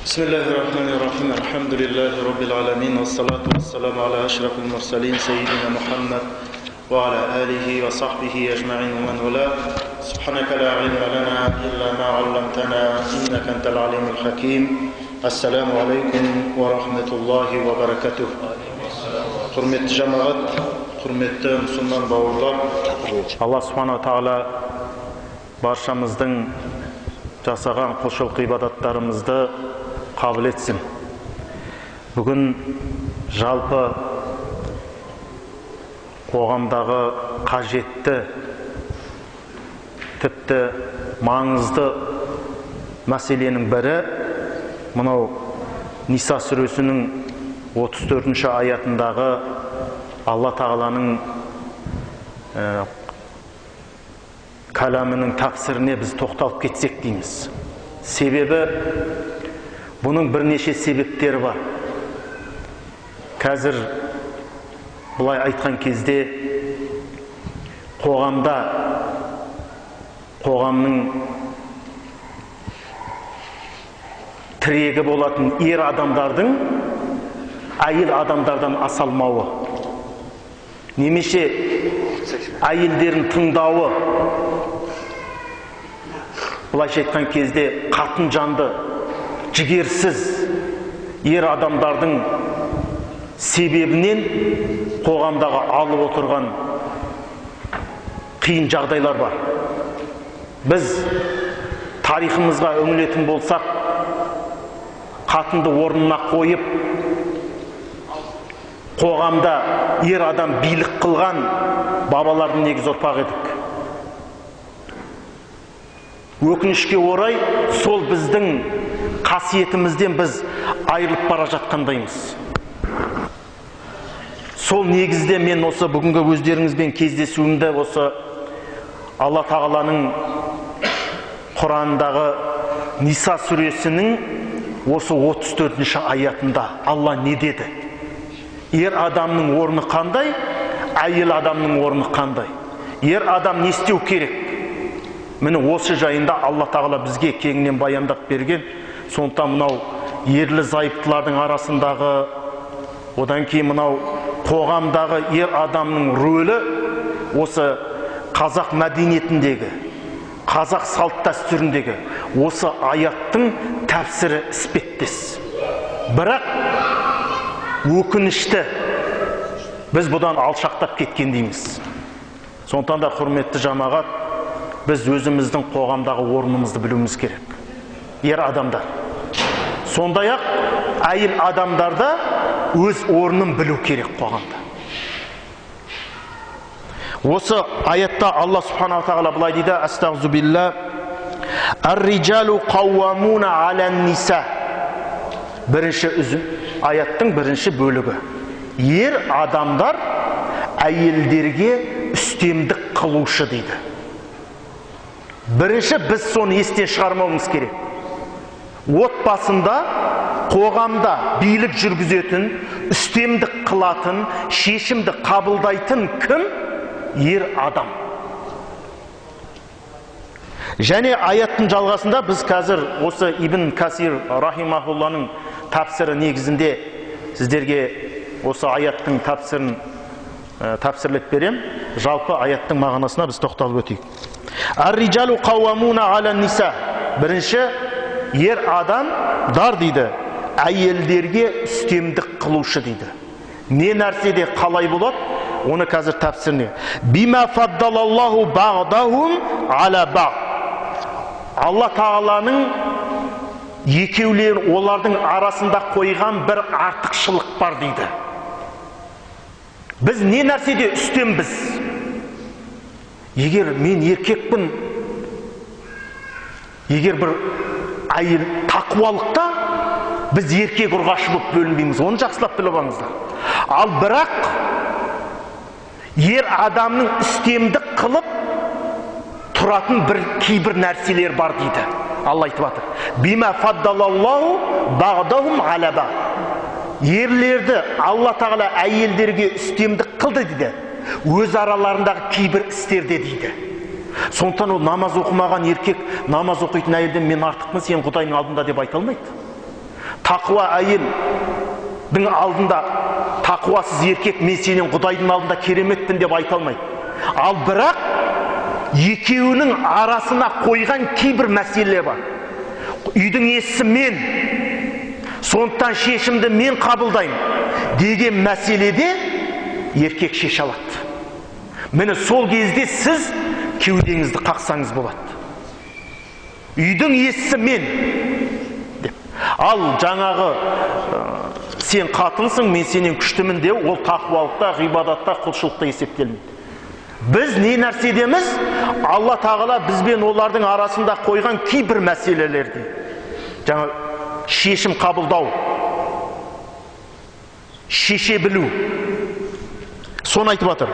بسم الله الرحمن الرحيم. الحمد لله رب العالمين، والصلاة والسلام على أشرف المرسلين سيدنا محمد وعلى آله وصحبه أجمعين ومن والاه. سبحانك لا علم لنا إلا ما علمتنا إنك أنت العليم الحكيم. السلام عليكم ورحمة الله وبركاته. Құрметті жамағат, құрметті мұсылман бауырлар, Алла субхана тағала баршамыздың жасаған құлшылық ғибадаттарымызды қабыл етсін. Бүгін жалпы қоғамдағы қажетті, тіпті маңызды мәселенің бірі мынау Ниса сүресінің 34-ші аятындағы Алла Тағаланың кәламының тәпсіріне біз тоқталып кетсек дейміз. Себебі бұның бірнеше себептері бар. Қазір былай айтқан кезде қоғамда қоғамның тірегі болатын ер адамдардың әйел адамдардан аса алмауы, немесе әйелдерін тыңдауы, былайша айтқан кезде қатын жанды, жігерсіз ер адамдардың себебінен қоғамдағы алып отырған қиын жағдайлар бар. Біз тарихымызға үңілетін болсақ, қатынды орнына қойып, қоғамда ер адам билік қылған бабалардың негіз ұрпағы едік. Өкінішке орай, сол біздің қасиетімізден біз айырылып бара жатқандаймыз. Сол негізде мен осы бүгінгі өздеріңізбен кездесуімді осы Алла Тағаланың Құрандағы Ниса сүресінің осы 34-ші аятында Алла не деді? Ер адамның орны қандай, әйел адамның орны қандай? Ер адам не істеу керек? Міне осы жайында Алла Тағала бізге кеңінен баяндап берген. Сондықтан мынау ерлі зайыптылардың арасындағы, одан кейін мынау қоғамдағы ер адамның рөлі осы қазақ мәдениетіндегі, қазақ салт дәстүріндегі осы аяттың тәпсірі іспеттес. Бірақ өкінішті біз бұдан алшақтап кеткен дейміз. Сондықтан да құрметті жамағат, біз өзіміздің қоғамдағы орнымызды білуіміз керек. Ер адамдар. Сондай-ақ әйел адамдарда өз орнын білу керек қоғамда. Осы аятта Алла субханала тағала былай дейді: Астағзу билла, ар-риджалу қауамуна алян-ниса. Бірінші үзім, аяттың бірінші бөлігі. Ер адамдар әйелдерге үстемдік қылушы дейді. Бірінші біз соны естен шығармауымыз керек. Отбасында, қоғамда билік жүргізетін, үстемдік қылатын, шешімді қабылдайтын кім? Ер адам. Және аяттың жалғасында біз қазір осы Ибн Касир рахимахулланың тәпсірі негізінде сіздерге осы аяттың тәпсірін тәпсірлеп берем. Жалпы аяттың мағынасына біз тоқталып өтейік. Ар-риджалу қауамуна алян-ниса. Бірінші, ер адамдар дейді, әйелдерге үстемдік қылушы дейді. Не нәрседе қалай болады? Оны қазір тәпсіріне. Бима фаддалаллаху бағдахум ала бағ. Алла Тағаланың екеулер олардың арасында қойған бір артықшылық бар дейді. Біз не нәрседе үстембіз? Егер мен еркекпін, егер бір әйел тақуалықта, біз еркек ұрғашы болып бөлінбейміз. Оны жақсылап біліп алыңыздар. Ал бірақ ер адамның үстемдік қылып тұратын бір кейбір нәрселер бар дейді. Алла айтып жатыр. Бима фаддалаллаху бағдахум аля бағ. Ерлерді Алла Тағала әйелдерге үстемдік қылды дейді. Өз араларындағы кейбір істерде дейді. Сондықтан ол намаз оқымаған еркек намаз оқитын әйелден мен артықпын сен Құдайдың алдында деп айта алмайды. Тақуа әйелдің алдында тақуасыз еркек мен сенен Құдайдың алдында кереметпін деп айта алмайды. Ал бірақ екеуінің арасына қойған кейбір мәселе бар. Үйдің иесі мен, сондықтан шешімді мен қабылдаймын деген мәселеде еркек шеше алады. Міне сол кезде сіз кеудеңізді қақсаңыз болады. Үйдің иесі мен деп. Ал жаңағы сен қатынсың, мен сенен күштімін деу, ол тақуалықта, ғибадатта, құлшылықта есептелмейді. Біз не нәрседеміз? Алла Тағала бізбен олардың арасында қойған кейбір мәселелерде. Жаңа шешім қабылдау, шеше білу. Соны айтып жатыр.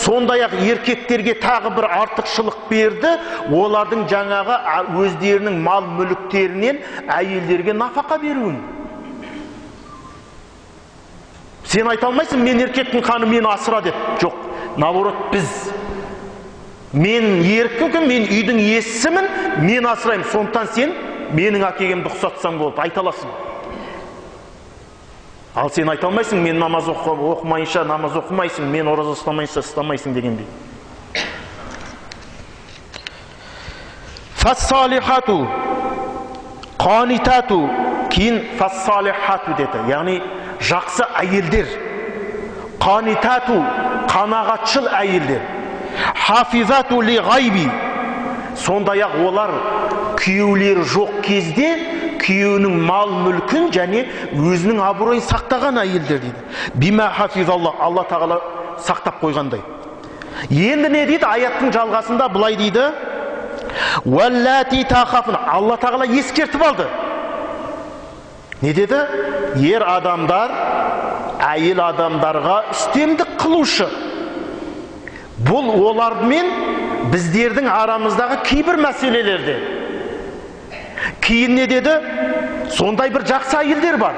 Сондай-ақ еркектерге тағы бір артықшылық берді, олардың жаңағы өздерінің мал мүліктерінен әйелдерге нафақа беруін. Сен айта алмайсың, мен еркектің қаны мені асыра деп. Жоқ, наоборот біз. Мен еркекпін, мен үйдің иесімін, мен асыраймын. Сондықтан сен менің әкемді ұқсатсаң болды, айта аласың. Ал сен айта алмайсың, мен намаз оқымайынша намаз оқымайсың, мен ораза ұстамайынша ұстамайсың дегендей. Фассалихату қанитату, кейін фассалихату деді, яғни жақсы әйелдер, қанитату қанағатшыл әйелдер, хафизату ли ғайби, сондай-ақ олар күйеулері жоқ кезде күйеуінің мал мүлкін және өзінің абыройын сақтаған әйелдер дейді. Бима хафизалла, Алла Тағала сақтап қойғандай. Енді не дейді? Аяттың жалғасында былай дейді. Уаллати тахафун, Алла Тағала ескертіп алды. Не деді? Ер адамдар әйел адамдарға үстемдік қылушы. Бұл олармен біздердің арамыздағы кейбір мәселелерде. Кейін не деді? Сондай бір жақсы әйелдер бар.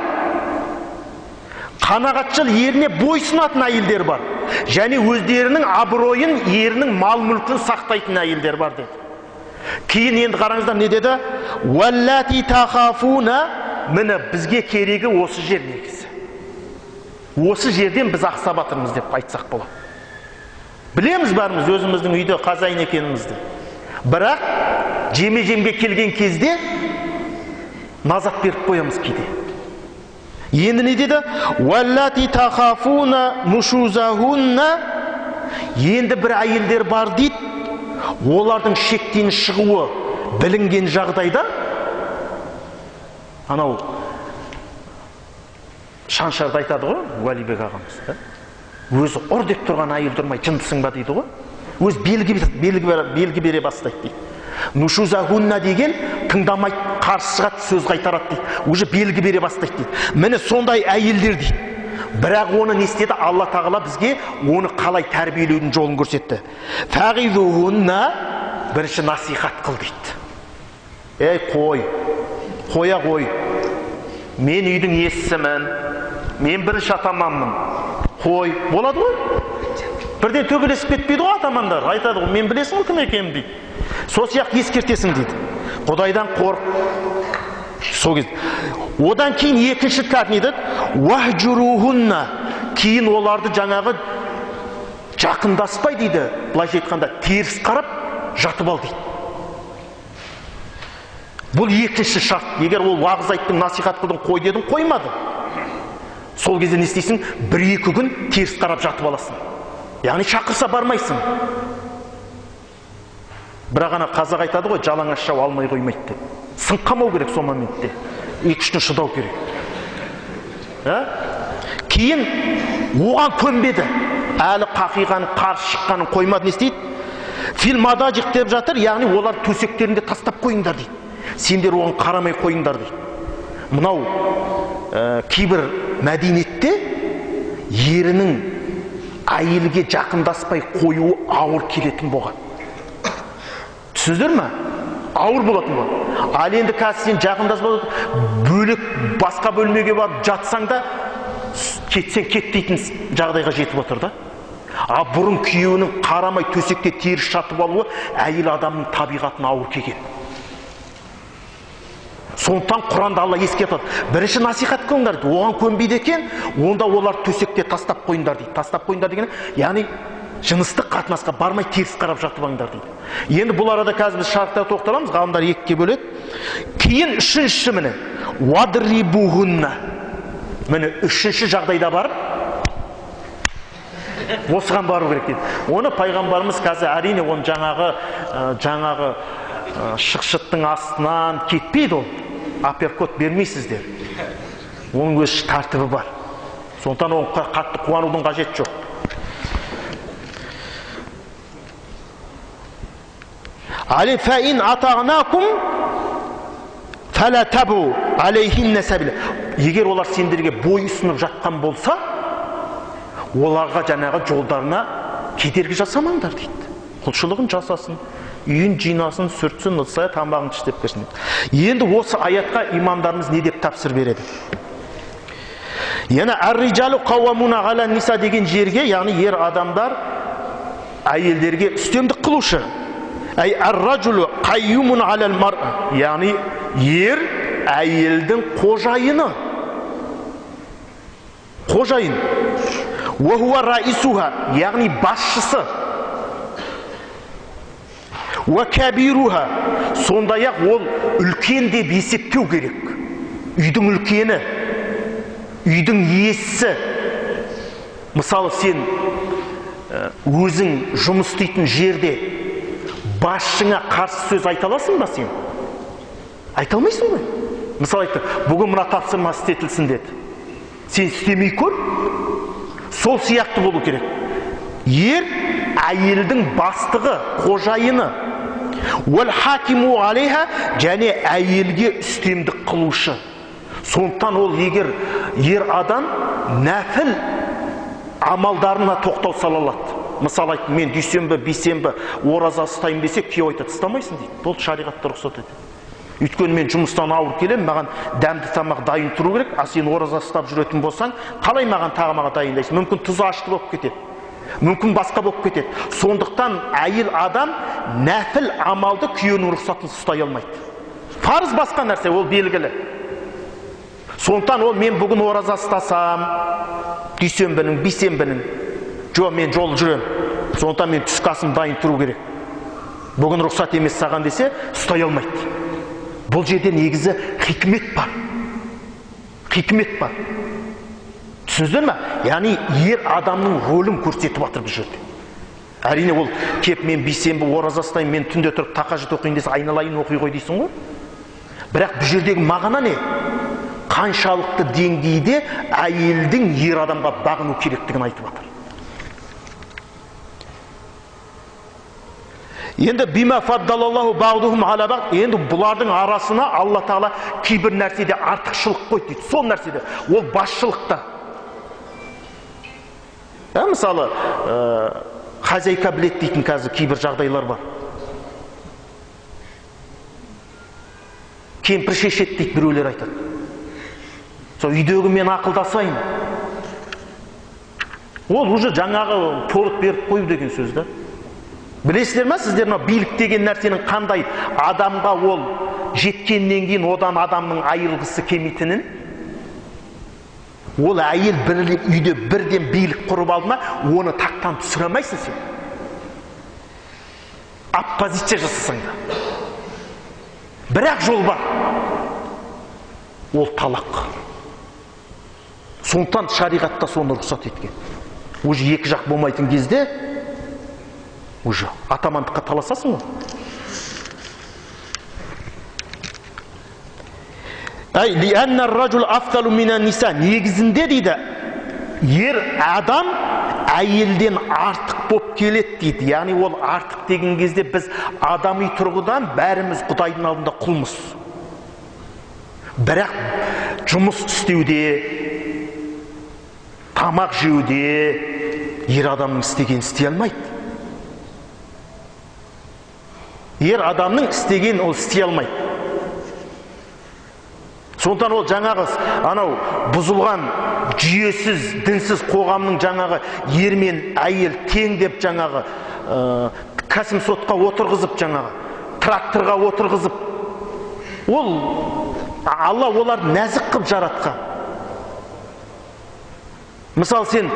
Қанағатшыл еріне бойсұнатын әйелдер бар. Және өздерінің абыройын, ерінің мал мүлкін сақтайтын әйелдер бар деді. Кейін енді қараңыздар не деді? Уаллати тахафуна, міне бізге керегі осы жер негізі. Осы жерден біз ақсап жатырмыз деп айтсақ болады. Білеміз бәріміз өзіміздің үйде қазайын екенімізді. Бірақ жеме-жемге келген кезде назат беріп қоямыз кейде. Енді не деді? Уаллати тахафуна нушузахунна, енді бір әйелдер бар дейді, олардың шектен шығуы білінген жағдайда, анау Шаншарды айтады ғой, Уәлибек ағамыз, да? Өзі ұр деп тұрған әйел тұрмай, жындысың ба дейді ғой. Өз белгі бере бастайды дейді. Нушузахунна деген тыңдамайды, қарсы шығады, сөз қайтарады дейді. Уже белгі бере бастайды дейді. Міне сондай әйелдер дейді. Бірақ оны не істеді? Алла Тағала бізге оны қалай тәрбиелеудің жолын көрсетті. Фағизухунна, бірінші насихат қыл дейді. Ей, қой, қоя қой. Мен үйдің иесімін, мен бірінші атаманмын. Қой, болады ғой. Бірден төбелесіп кетпейді ғой атамандар. Айтады ғой, мен білесің ғой кім екенімді дейді. Сол сияқты ескертесің дейді. Құдайдан қорқ. Сол кезде. Одан кейін екінші тәртіп не деді? Уахжурухунна. Кейін оларды жаңағы жақындаспай дейді. Былайша айтқанда теріс қарап жатып ал дейді. Бұл екінші шарт. Егер ол уағыз айттың, насихат қылдың, қой дедің, қоймады. Сол кезде не істейсің? Бір-екі күн теріс қарап жатып аласың. Яғни шақырса бармайсың. Бірақ ана қазақ айтады ғой, жалаңаш жау алмай қоймайды деп. Сынып қалмау керек сол моментте. Екі-үш күн шыдау керек. Кейін оған көнбеді. Әлі қақиғанын, қарсы шыққанын қоймады, не істейді? Фил мадажиқ деп жатыр, яғни олар төсектерінде тастап қойыңдар дейді. Сендер оған қарамай қойыңдар дейді. Мынау кейбір мәдениетте ерінің әйелге жақындаспай қоюы ауыр келетін болған. Түсіндіңдер ме? Ауыр болатын болған. Ал енді қазір сен жақындаспай бөлек басқа бөлмеге барып жатсаң да кетсең кет дейтін жағдайға жетіп отыр да. А бұрын күйеуінің қарамай төсекте теріс жатып алуы әйел адамның табиғатына ауыр келген. Сондықтан Құранда Алла ескертеді. Бірінші насихат қылыңдар дейді. Оған көнбейді екен, онда олар төсекте тастап қойыңдар дейді. Тастап қойыңдар деген, яғни жыныстық қатынасқа бармай теріс қарап жатып алыңдар дейді. Енді бұл арада қазір біз шарттарға тоқталамыз, ғалымдар екіге бөледі. Кейін үшіншісі міне, уадрибухунна. Міне үшінші жағдайда барып осыған бару керек дейді. Оны пайғамбарымыз қазір әрине оны жаңағы шықшыттың астынан кетпейді ол. Апперкот бермейсіздер. Оның өз тәртібі бар. Сондықтан оны қатты қуанудың қажеті жоқ. Егер олар сендерге бой ұсынып жатқан болса, оларға жаңағы жолдарына кедергі жасамаңдар дейді. Құлшылығын жасасын, үйін жинасын, сүртсін, ыдыс-аяқ, тамағын тістеп берсін. Енді осы аятқа имамдарымыз не деп тәпсір береді? Яғни ар-рижалу қауамуна ала ниса деген жерге, яғни ер адамдар әйелдерге үстемдік қылушы. Әй ар-ражулу қайюмун алал мар'a, яғни ер әйелдің қожайыны. Қожайын. Уа хуа раисуха, яғни басшысы. Уа кабируха, сондай-ақ ол үлкен деп есептеу керек. Үйдің үлкені, үйдің иесі. Мысалы, сен өзің жұмыс істейтін жерде басшыңа қарсы сөз айта аласың ба сен? Айта алмайсың ғой. Мысалы айтты, бүгін мына тапсырма істетілсін деді. Сен істемей көр. Сол сияқты болу керек. Ер әйелдің бастығы, қожайыны. Уәл хакиму алейха, және әйелге үстемдік қылушы. Сондықтан ол егер ер адам нәпіл амалдарына тоқтау сала алады. Мысалы айтты, мен дүйсенбі, бейсенбі ораза ұстаймын десе, күйеу айтады, ұстамайсың дейді. Бұл шариғатта рұқсат етеді. Өйткені мен жұмыстан ауыр келемін, маған дәмді тамақ дайын тұру керек, а сен ораза ұстап жүретін болсаң, қалай маған тағы маған дайындайсың? Мүмкін тұзы ашты болып кетеді, мүмкін басқа болып кетеді. Сондықтан әйел адам нәпіл амалды күйеуінің рұқсатынсыз ұстай алмайды. Парыз басқа нәрсе, ол белгілі. Сондықтан ол мен бүгін ораза ұстасам, дүйсенбінің, бейсенбінің, жоқ, мен жол жүремін, сондықтан мен түскі асым дайын тұру керек. Бүгін рұқсат емес саған десе, ұстай алмайды. Бұл жерде негізі хикмет бар. Хикмет бар. Түсіндіңіздер ме? Яғни ер адамның рөлін көрсетіп жатыр бұл жерде. Әрине ол кеп мен бейсенбі ораза ұстаймын, мен түнде тұрып тахажжуд оқиын десе, айналайын оқи қой дейсің ғой. Бірақ бұл жердегі мағына не? Қаншалықты деңгейде әйелдің ер адамға бағыну керектігін айтып жатыр. Енді бима фаддалаллаху ба'духум ала бa'д, енді бұлардың арасына Алла Тағала кейбір нәрседе артықшылық қойды дейді. Сол нәрседе, ол басшылықта. Мысалы, хозяйка біледі дейтін қазір кейбір жағдайлар бар. Кемпір шешеді дейді біреулер айтады. Сол үйдегі мен ақылдасайын. Ол уже жаңағы торт беріп қою деген сөз да. Білесіздер ме, сіздер мына билік деген нәрсенің қандай адамға ол жеткеннен кейін одан адамның айырылғысы келмейтінін? Ол әйел бір үйде бірден билік құрып алды ма, оны тақтан түсіре алмайсың сен. Оппозиция жасасаң да. Бірақ жол бар. Ол талақ. Сондықтан шариғатта соны рұқсат еткен. Уже екі жақ болмайтын кезде уже атамандыққа таласасың ғой. Әй, лианна ар-ражул афдалу минан ниса, негізінде дейді, ер адам әйелден артық болып келеді дейді. Яғни ол артық деген кезде біз адами тұрғыдан бәріміз Құдайдың алдында құлмыз. Бірақ жұмыс істеуде, тамақ жеуде ер адамның істегенін істей алмайды. Ер адамның істеген ол істей алмайды. Сондықтан ол жаңағы анау бұзылған жүйесіз, дінсіз қоғамның жаңағы ер мен әйел тең деп жаңағы кәсім сотқа отырғызып, жаңағы тракторға отырғызып, ол Алла оларды нәзік қып жаратқан. Мысалы, сен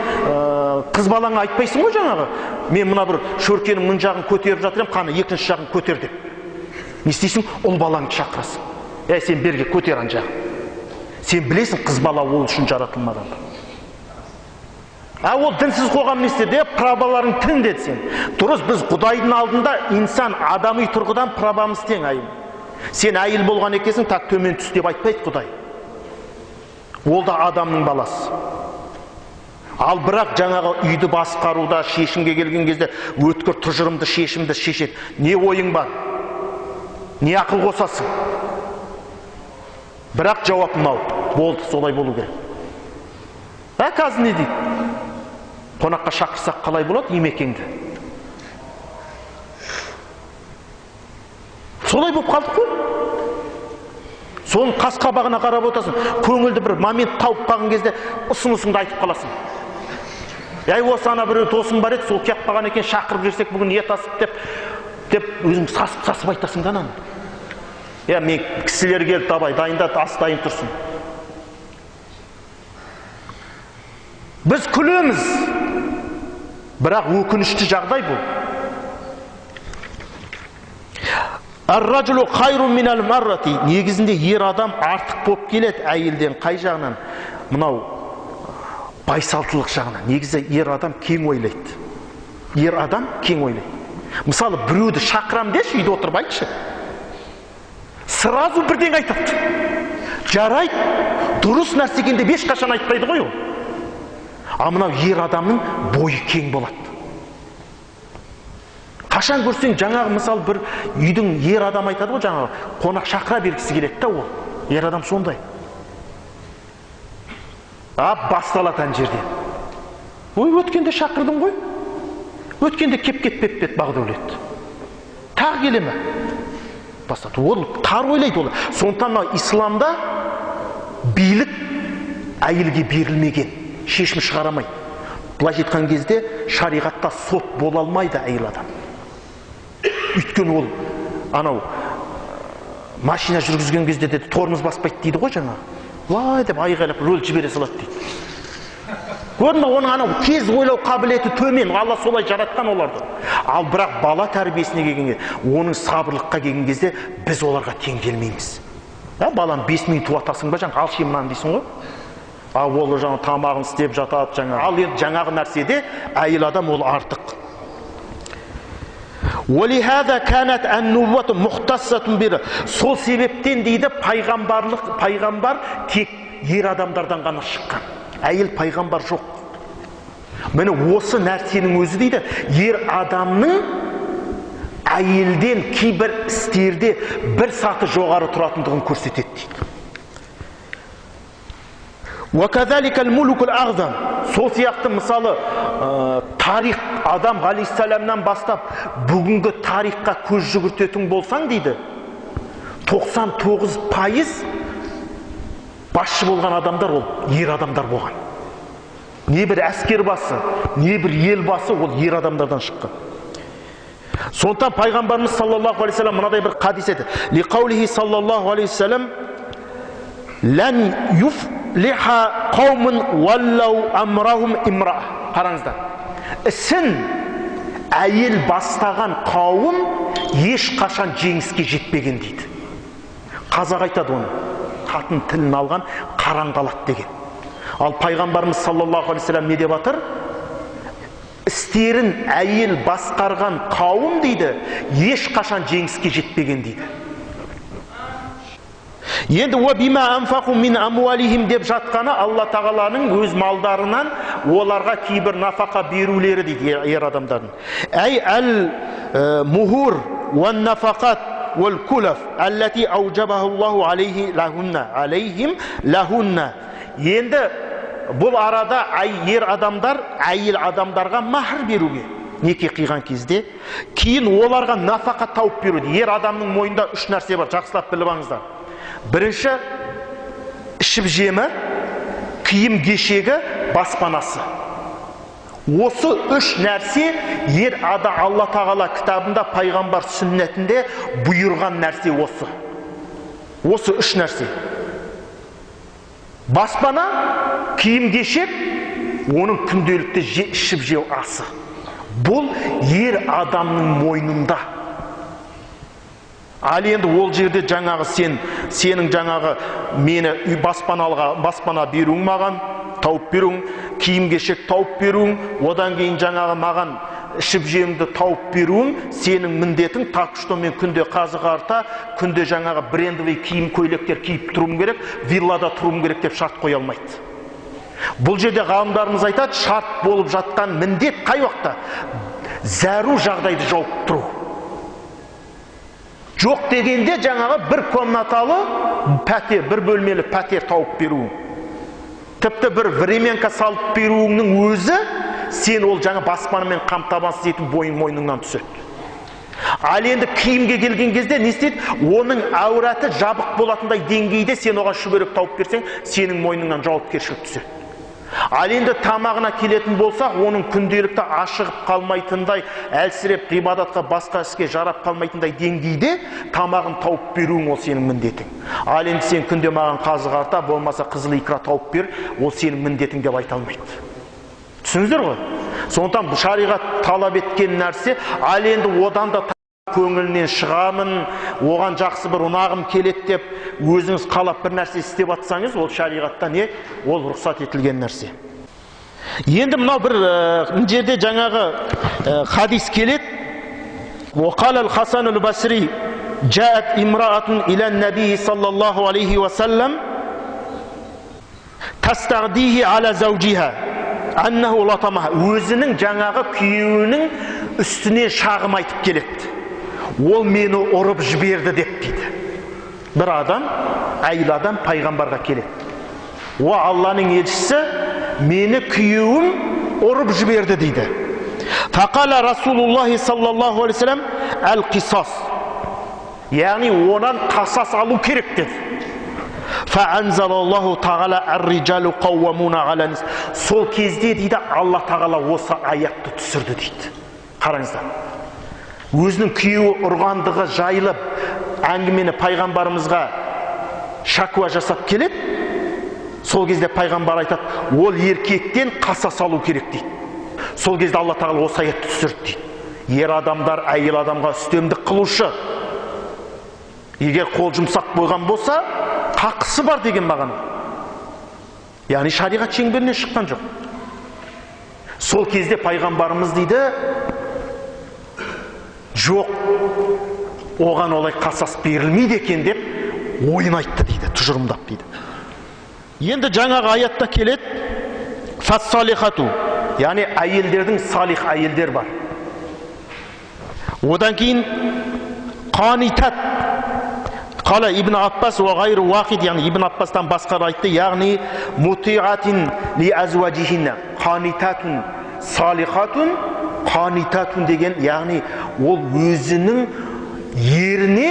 қыз балаңа айтпайсың ғой жаңағы, мен мына бір шөркенің мын жағын көтеріп жатыр едім, қаны екінші жағын көтер деп. Не істейсің? Ұл балаңды шақырасың. Әй, сен берге көтер ан жағын. Сен білесің, қыз бала ол үшін жаратылмаған. А ол дінсіз қоғам не істеді? Праваларың тең деді сен. Дұрыс, біз Құдайдың алдында инсан адами тұрғыдан правамыз тең, айым. Сен әйел болған екенсің, так төмен түс деп айтпайды Құдай. Ол да адамның баласы. Ал бірақ жаңағы үйді басқаруда, шешімге келген кезде өткір тұжырымды шешімді шешеді. Не ойың бар? Не ақыл қосасың? Бірақ жауап мынау. Болды, солай болу керек. А қазір не дейді? Қонаққа шақырсақ қалай болады емекеңді? Солай болып қалдық қой. Соның қас қабағына қарап отырасың. Көңілді бір момент тауып қалған кезде ұсынысыңды айтып қаласың. Әй, осы ана біреу досым бар еді, сол келіп қалған екен, шақырып жүрсек бүгін ет асып деп өзің сасып-сасып айтасың да ананы. Я, мен кісілер келді, давай, дайындат, ас дайын тұрсын. Біз күлеміз, бірақ өкінішті жағдай бұл. Ар-ражулу хайрун минал маррати. Негізінде ер адам артық болып келеді әйелден қай жағынан? Мынау байсалтылық жағынан. Негізі ер адам кең ойлайды. Ер адам кең ойлайды. Мысалы, біреуді шақырам деші, үйде отырып айтшы. Сразу бірдеңе айтады. Жарайды, дұрыс нәрсе екен деп ешқашан айтпайды ғой ол. А мынау ер адамның бойы кең болады. Қашан көрсең жаңағы, мысал, бір үйдің ер адам айтады ғой, жаңағы қонақ шақыра бергісі келеді да ол. Ер адам сондай. А басталады ан жерде. Ой, өткенде шақырдым ғой. Өткенде кеп кетпеп бет Бағдәулет. Тағы келе ме? Бастады. Ол тар ойлайды ол. Сондықтан мынау исламда билік әйелге берілмеген, шешім шығарамайды. Былайша айтқан кезде шариғатта сот бола алмайды әйел адам. Өйткені ол анау машина жүргізген кезде де тормоз баспайды дейді ғой жаңа. Лай деп айғайлап рөл жібере салады дейді. Көрдің бе, оның анау тез ойлау қабілеті төмен. Алла солай жаратқан оларды. Ал бірақ бала тәрбиесіне келгенде, оның сабырлыққа келген кезде біз оларға тең келмейміз. Баланы 5 минут туатасың ба, жаңа алшы мынаны дейсің ғой. Ал ол жаңа тамағын істеп жатады жаңа. Ал енді жаңағы нәрседе әйел адам ол артық. وَلِهَذَا كَانَتْ النُّبُوَّةُ مُخْتَصَّةٌ بِهِ. Сол себептен дейді пайғамбарлық, пайғамбар тек ер адамдардан ғана шыққан. Әйел пайғамбар жоқ. Міне осы нәрсенің өзі дейді, ер адамның әйелден кейбір істерде бір саты жоғары тұратындығын көрсетеді дейді. وَكَذَلِكَ الْمُلُكُ الْأَعْظَمُ. Сол сияқты мысалы тарих Адам алейхиссаламнан бастап бүгінгі тарихқа көз жүгіртетін болсаң дейді, 99% басшы болған адамдар ол ер адамдар болған. Не бір әскер басы, не бір ел басы ол ер адамдардан шыққан. Сондықтан пайғамбарымыз саллаллаху алейхи вассалам мынадай бір хадис айтады. Лиқаулихи саллаллаху алейхи вассалам лән юфлиха қаумун уаллау амрахум имра. Қараңыздар. Ісін әйел бастаған қауым ешқашан жеңіске жетпеген дейді. Қазақ айтады оны. Қатын тілін алған қаран қалады деген. Ал пайғамбарымыз саллаллаху алейхи вассалам не деп жатыр? Істерін әйел басқарған қауым дейді, ешқашан жеңіске жетпеген дейді. Енді уа бима анфақу мин амуалихим деп жатқаны Алла тағаланың өз малдарынан оларға кейбір нафақа берулері дейді ер адамдардың. Әй әл мухур уан нафақат уал кулаф аллати аужабахуллаху алейхи лахунна алейхим лахунна. Енді бұл арада ер адамдар әйел адамдарға махр беруге неке қиған кезде кейін оларға нафақа тауып беруді. Ер адамның мойнында үш нәрсе бар, жақсылап біліп алыңыздар. Бірінші, Ішіп жемі, киім кешегі, баспанасы. Осы үш нәрсе ер ада Алла Тағала кітабында, пайғамбар сүннетінде бұйырған нәрсе осы. Осы үш нәрсе. Баспана, киім кешек, оның күнделікті ішіп жеу асы. Бұл ер адамның мойнында. Ал енді ол жерде жаңағы сенің жаңағы мені үй баспана беруің маған, тауып беруің, киім кешек тауып беруің, одан кейін жаңағы маған ішіп жемді тауып беруің, сенің міндетің. Так что мен күнде қазы қарта, күнде жаңағы брендовый киім көйлектер киіп тұруым керек, виллада тұруым керек деп шарт қоя алмайды. Бұл жерде ғалымдарымыз айтады, шарт болып жатқан міндет қай уақытта? Зәру жағдайды жауып тұру. Жоқ дегенде жаңағы бір комнаталы пәтер, бір бөлмелі пәтер тауып беруің. Тіпті бір временка салып беруіңнің өзі сен ол жаңа баспанамен қамтамасыз ету мойныңнан түседі. Ал енді киімге келген кезде не істейді? Оның әураты жабық болатындай деңгейде сен оған шүберек тауып берсең, сенің мойныңнан жауапкершілік түседі. Ал енді тамағына келетін болсақ, оның күнделікті ашығып қалмайтындай, әлсіреп ғибадатқа басқа іске жарап қалмайтындай деңгейде тамағын тауып беруің ол сенің міндетің. Ал енді сен күнде маған қазы қарта, болмаса қызыл икра тауып бер, ол сенің міндетің деп айта алмайды. Түсіндіңіздер ғой? Сондықтан шариғат талап еткен нәрсе, ал енді одан да көңілінен шығамын, оған жақсы бір ұнағым келеді деп өзіңіз қалап бір нәрсе істеп атсаңыз, ол шариғатта не? Ол рұқсат етілген нәрсе. Енді мынау бір жерде жаңағы хадис келеді. وقال الحسن البصري جاءت امرأة إلى النبي صلى الله عليه وسلم تستغديه على زوجها أنه لطمها. Өзінің жаңағы күйеуінің үстіне шағым айтып келеді. Ол мені ұрып жіберді деп дейді. Бір адам, әйел адам пайғамбарға келеді. О, Алланың елшісі, мені күйеуім ұрып жіберді дейді. Фақала Расулуллахи саллаллаху алейхи вассалам әл-қисас. Яғни онан қасас алу керек деді. Фаанзалаллаху тағала ар-риджалу қауамуна аля нис. Сол кезде дейді Алла тағала осы аятты түсірді дейді. Қараңыздар. Өзінің күйеуі ұрғандығы жайлы әңгімені пайғамбарымызға шакуа жасап келеді. Сол кезде пайғамбар айтады, ол еркектен қасас алу керек дейді. Сол кезде Алла тағала осы аятты түсірді дейді. Ер адамдар әйел адамға үстемдік қылушы. Егер қол жұмсақ болған болса, қақысы бар деген мағына. Яғни шариғат шеңберінен шыққан жоқ. Сол кезде пайғамбарымыз дейді, жоқ, оған олай қасас берілмейді екен деп ойын айтты дейді, тұжырымдап дейді. Енді жаңағы аятта келеді, фассалихату, яғни әйелдердің салих әйелдер бар. Одан кейін қанитат, қала Ибн Аббас уа ғайру уахид, яғни Ибн Аббастан басқа айтты, яғни мутиатин ли азуажихинна, қанитатун салихатун, қанитатун деген, яғни ол өзінің еріне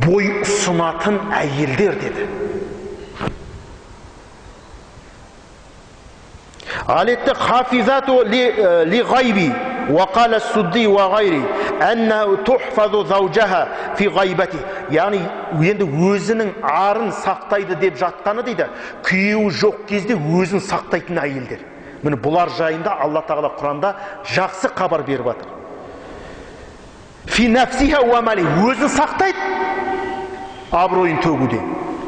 бой ұсынатын әйелдер деді. Алетті хафизату ли ғайби, وقال السدي وغيره أنه تحفظ زوجها في غيبته. Яғни енді өзінің арын сақтайды деп жатқаны дейді, күйеуі жоқ кезде өзін сақтайтын әйелдер. Міне бұлар жайында Алла тағала Құранда жақсы хабар беріп жатыр. Фи нафсиха уа мали, өзін сақтайды абыройын төгуден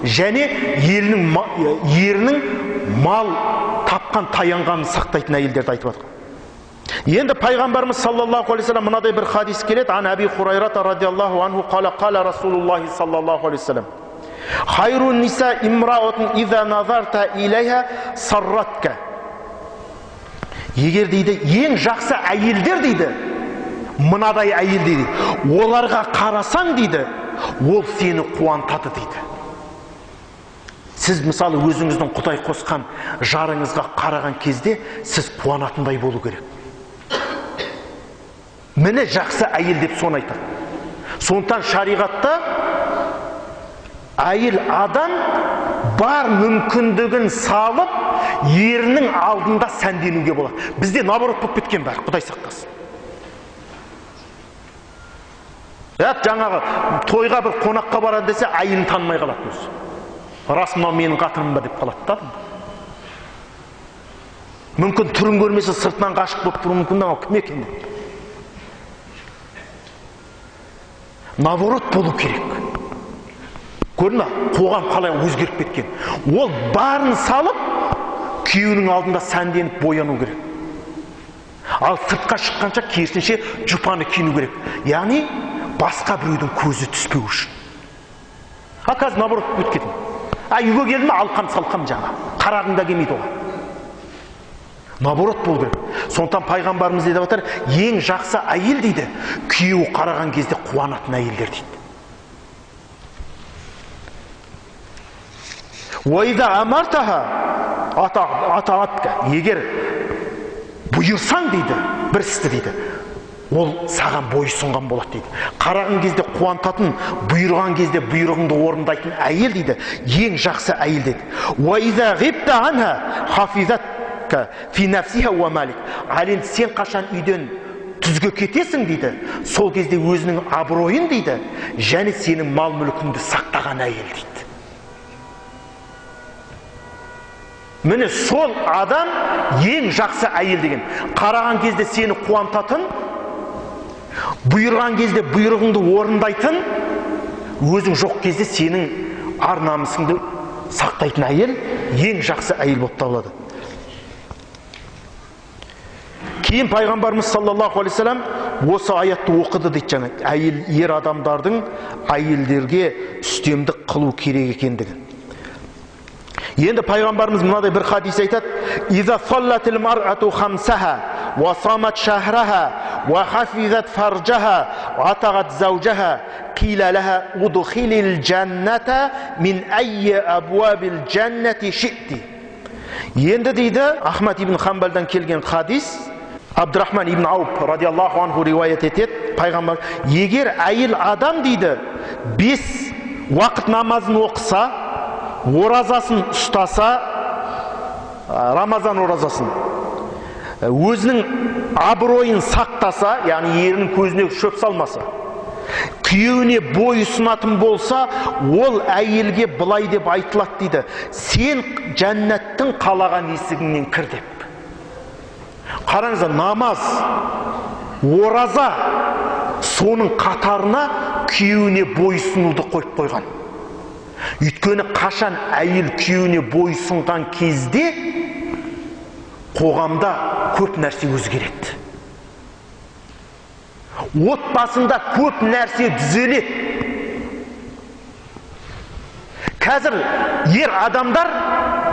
және ерінің мал тапқан таянғанын сақтайтын әйелдерді айтып жатыр. Енді пайғамбарымыз саллаллаху алейхи вассалам мынадай бір хадис келеді. Ан Әби Хурайрата радиаллаху анху қала қала Расулуллахи саллаллаху алейхи вассалам хайрун ниса имраатун иза назарта илайха сарратка. Егер дейді ең жақсы әйелдер дейді, мынадай әйел дейді, оларға қарасаң дейді, ол сені қуантады дейді. Сіз мысалы өзіңіздің Құдай қосқан жарыңызға қараған кезде сіз қуанатындай болу керек. Міне жақсы әйел деп соны айтады. Сондықтан шариғатта әйел адам бар мүмкіндігін салып, ерінің алдында сәнденуге болады. Бізде наоборот болып кеткен бәрі, Құдай сақтасын. Жаңағы тойға бір қонаққа барады десе, әйелін танымай қалады өзі. Рас мынау менің қатыным ба деп қалады да. Мүмкін түрін көрмесе сыртынан ғашық болып тұруы мүмкін, мынау кім екен деп. Наоборот болу керек. Көрдің бе, қоғам қалай өзгеріп кеткен. Ол барын салып, күйеуінің алдында сәнденіп бояну керек. Ал сыртқа шыққанша керісінше жұпаны киіну керек. Яғни басқа біреудің көзі түспеу үшін. А қазір наоборот болып кеткен. А үйге келді ме, алқам-салқам жаңа. Қарағың да келмейді оған. Наоборот болу керек. Сондықтан пайғамбарымыз деп жатыр, ең жақсы әйел дейді, күйеуі қараған кезде қуанатын әйелдер дейді. Егер бұйырсаң дейді, бір істі дейді, ол саған бойұсынған болады дейді. Қараған кезде қуантатын, бұйырған кезде бұйрығыңды орындайтын әйел дейді, ең жақсы әйел дейді. Ал енді сен қашан үйден түзге кетесің дейді, сол кезде өзінің абыройын дейді, және сенің мал мүлкіңді сақтаған әйел дейді. Міне сол адам ең жақсы әйел деген. Қараған кезде сені қуантатын, бұйырған кезде бұйрығыңды орындайтын, өзің жоқ кезде сенің ар намысыңды сақтайтын әйел ең жақсы әйел болып табылады. Кейін пайғамбарымыз саллаллаху алейхи вассалам осы аятты оқыды дейді, жаңа әйел, ер адамдардың әйелдерге үстемдік қылу керек екендігін. Енді пайғамбарымыз мынадай бір хадис айтады: «Иза саллатил мар'ату хамсаха, ва самат шахраха, ва хафизат фарджаха, ва атағат зауджаха, қила лаха удхилил джанната мин айи абуабил джаннати ши'ти». Енді дейді, Ахмад ибн Хамбалдан келген хадис, Абдурахман ибн Ауф радиаллаху анху риуаят етеді, пайғамбар, егер әйел адам дейді, 5 уақыт намазын оқыса, оразасын ұстаса, Рамазан оразасын, өзінің абыройын сақтаса, яғни ерінің көзіне шөп салмаса, күйеуіне бой ұсынатын болса, ол әйелге былай деп айтылады дейді: сен жәннаттың қалаған есігіңнен кір деп. Қараңыздар, намаз, ораза, соның қатарына күйеуіне бой ұсынуды қойып қойған. Өйткені қашан әйел күйеуіне бой ұсынған кезде қоғамда көп нәрсе өзгереді. Отбасында көп нәрсе түзеледі. Қазір ер адамдар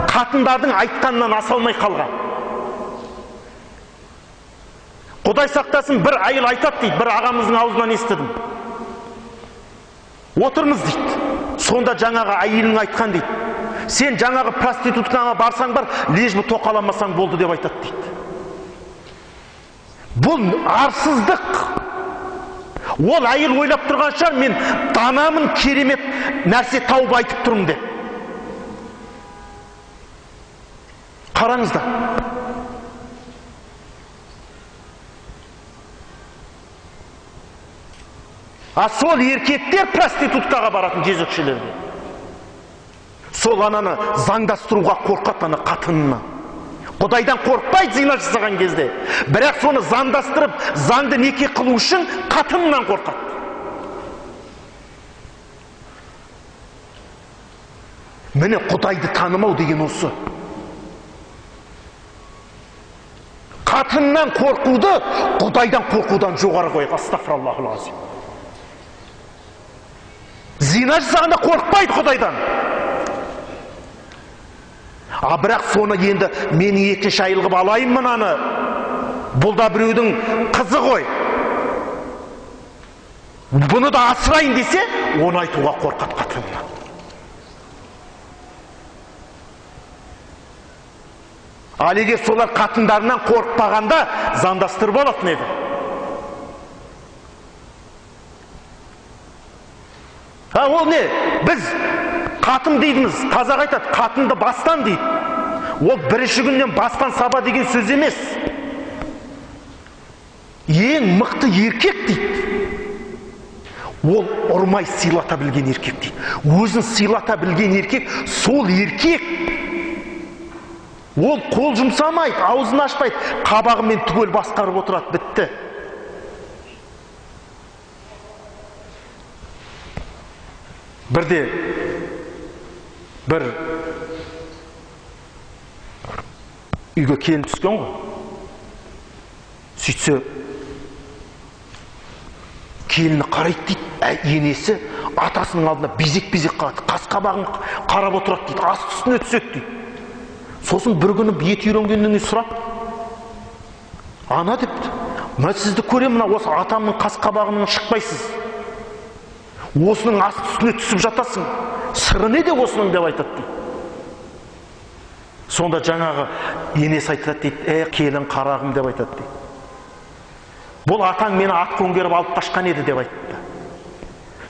қатындардың айтқанынан аса алмай қалған. Құдай сақтасын, бір әйел айтады дейді, бір ағамыздың аузынан естідім. Отырмыз дейді. Сонда жаңағы әйелің айтқан дейді. Сен жаңағы проституткаңа барсаң бар, лишь бы тоқаламасаң болды деп айтады дейді. Бұл арсыздық. Ол әйел ойлап тұрған шығар, мен данамын, керемет нәрсе тауып айтып тұрмын деп. Қараңыздар. А сол еркектер проституткаға баратын жезөкшелерге. Сол ананы заңдастыруға қорқады, ана қатынына. Құдайдан қорықпайды зина жасаған кезде. Бірақ соны заңдастырып, заңды неке қылу үшін қатынынан қорқады. Міне Құдайды танымау деген осы. Қатыннан қорқуды Құдайдан қорқудан жоғары қойған. Астағфираллахул азим. Зина жасағанда қорықпайды Құдайдан. А бірақ соны енді мен екінші әйел қылып алайын мынаны. Бұл да біреудің қызы ғой. Бұны да асырайын десе, оны айтуға қорқады қатынынан. Ал егер солар қатындарынан қорықпағанда, заңдастырып алатын еді. А ол не? Біз Қатын дейміз, қазақ айтады, қатынды бастан дейді. Ол бірінші күннен бастан саба деген сөз емес. Ең мықты еркек дейді. Ол ұрмай сыйлата білген еркек дейді. Өзін сыйлата білген еркек, сол еркек. Ол қол жұмсамайды, аузын ашпайды, қабағымен түгел басқарып отырады, бітті. Бірде бір үйге келін түскен ғой. Сөйтсе келіні қарайды дейді, енесі атасының алдына безек-безек қалады, қас қабағын қарап отырады дейді, асты үстіне түседі дейді. Сосын бір күні еті үйренгеннен кейін сұрап, ана депті, мына сізді көремін, мына осы атамның қас қабағынан шықпайсыз, осының асты үстіне түсіп жатасың, сыры не де осының деп айтады дейді. Сонда жаңағы енесі айтады дейді, келін қарағым деп айтады дейді. Бұл атаң мені ат көңгеріп алып қашқан еді деп айтты.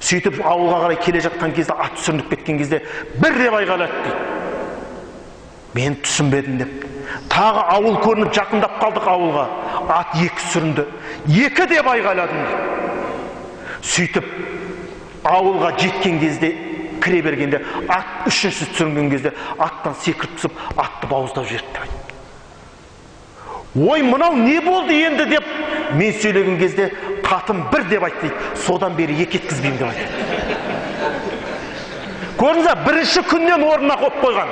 Сөйтіп ауылға қарай келе жатқан кезде ат сүрініп кеткен кезде бір деп айғайлады дейді. Мен түсінбедім деп. Тағы ауыл көрініп жақындап қалдық ауылға. Ат екі сүрінді. Екі деп айғайладым дейді. Сөйтіп ауылға жеткен кезде, кіре бергенде, ат үшінші сүрінген кезде аттан секіріп түсіп, атты бауыздап жіберді деп айтты. Ой, мынау не болды енді деп мен сөйлеген кезде қатын бір деп айтты дейді. Содан бері екі еткізбеймін деп айтты. Көрдіңіз бе, бірінші күннен орнына қойып қойған.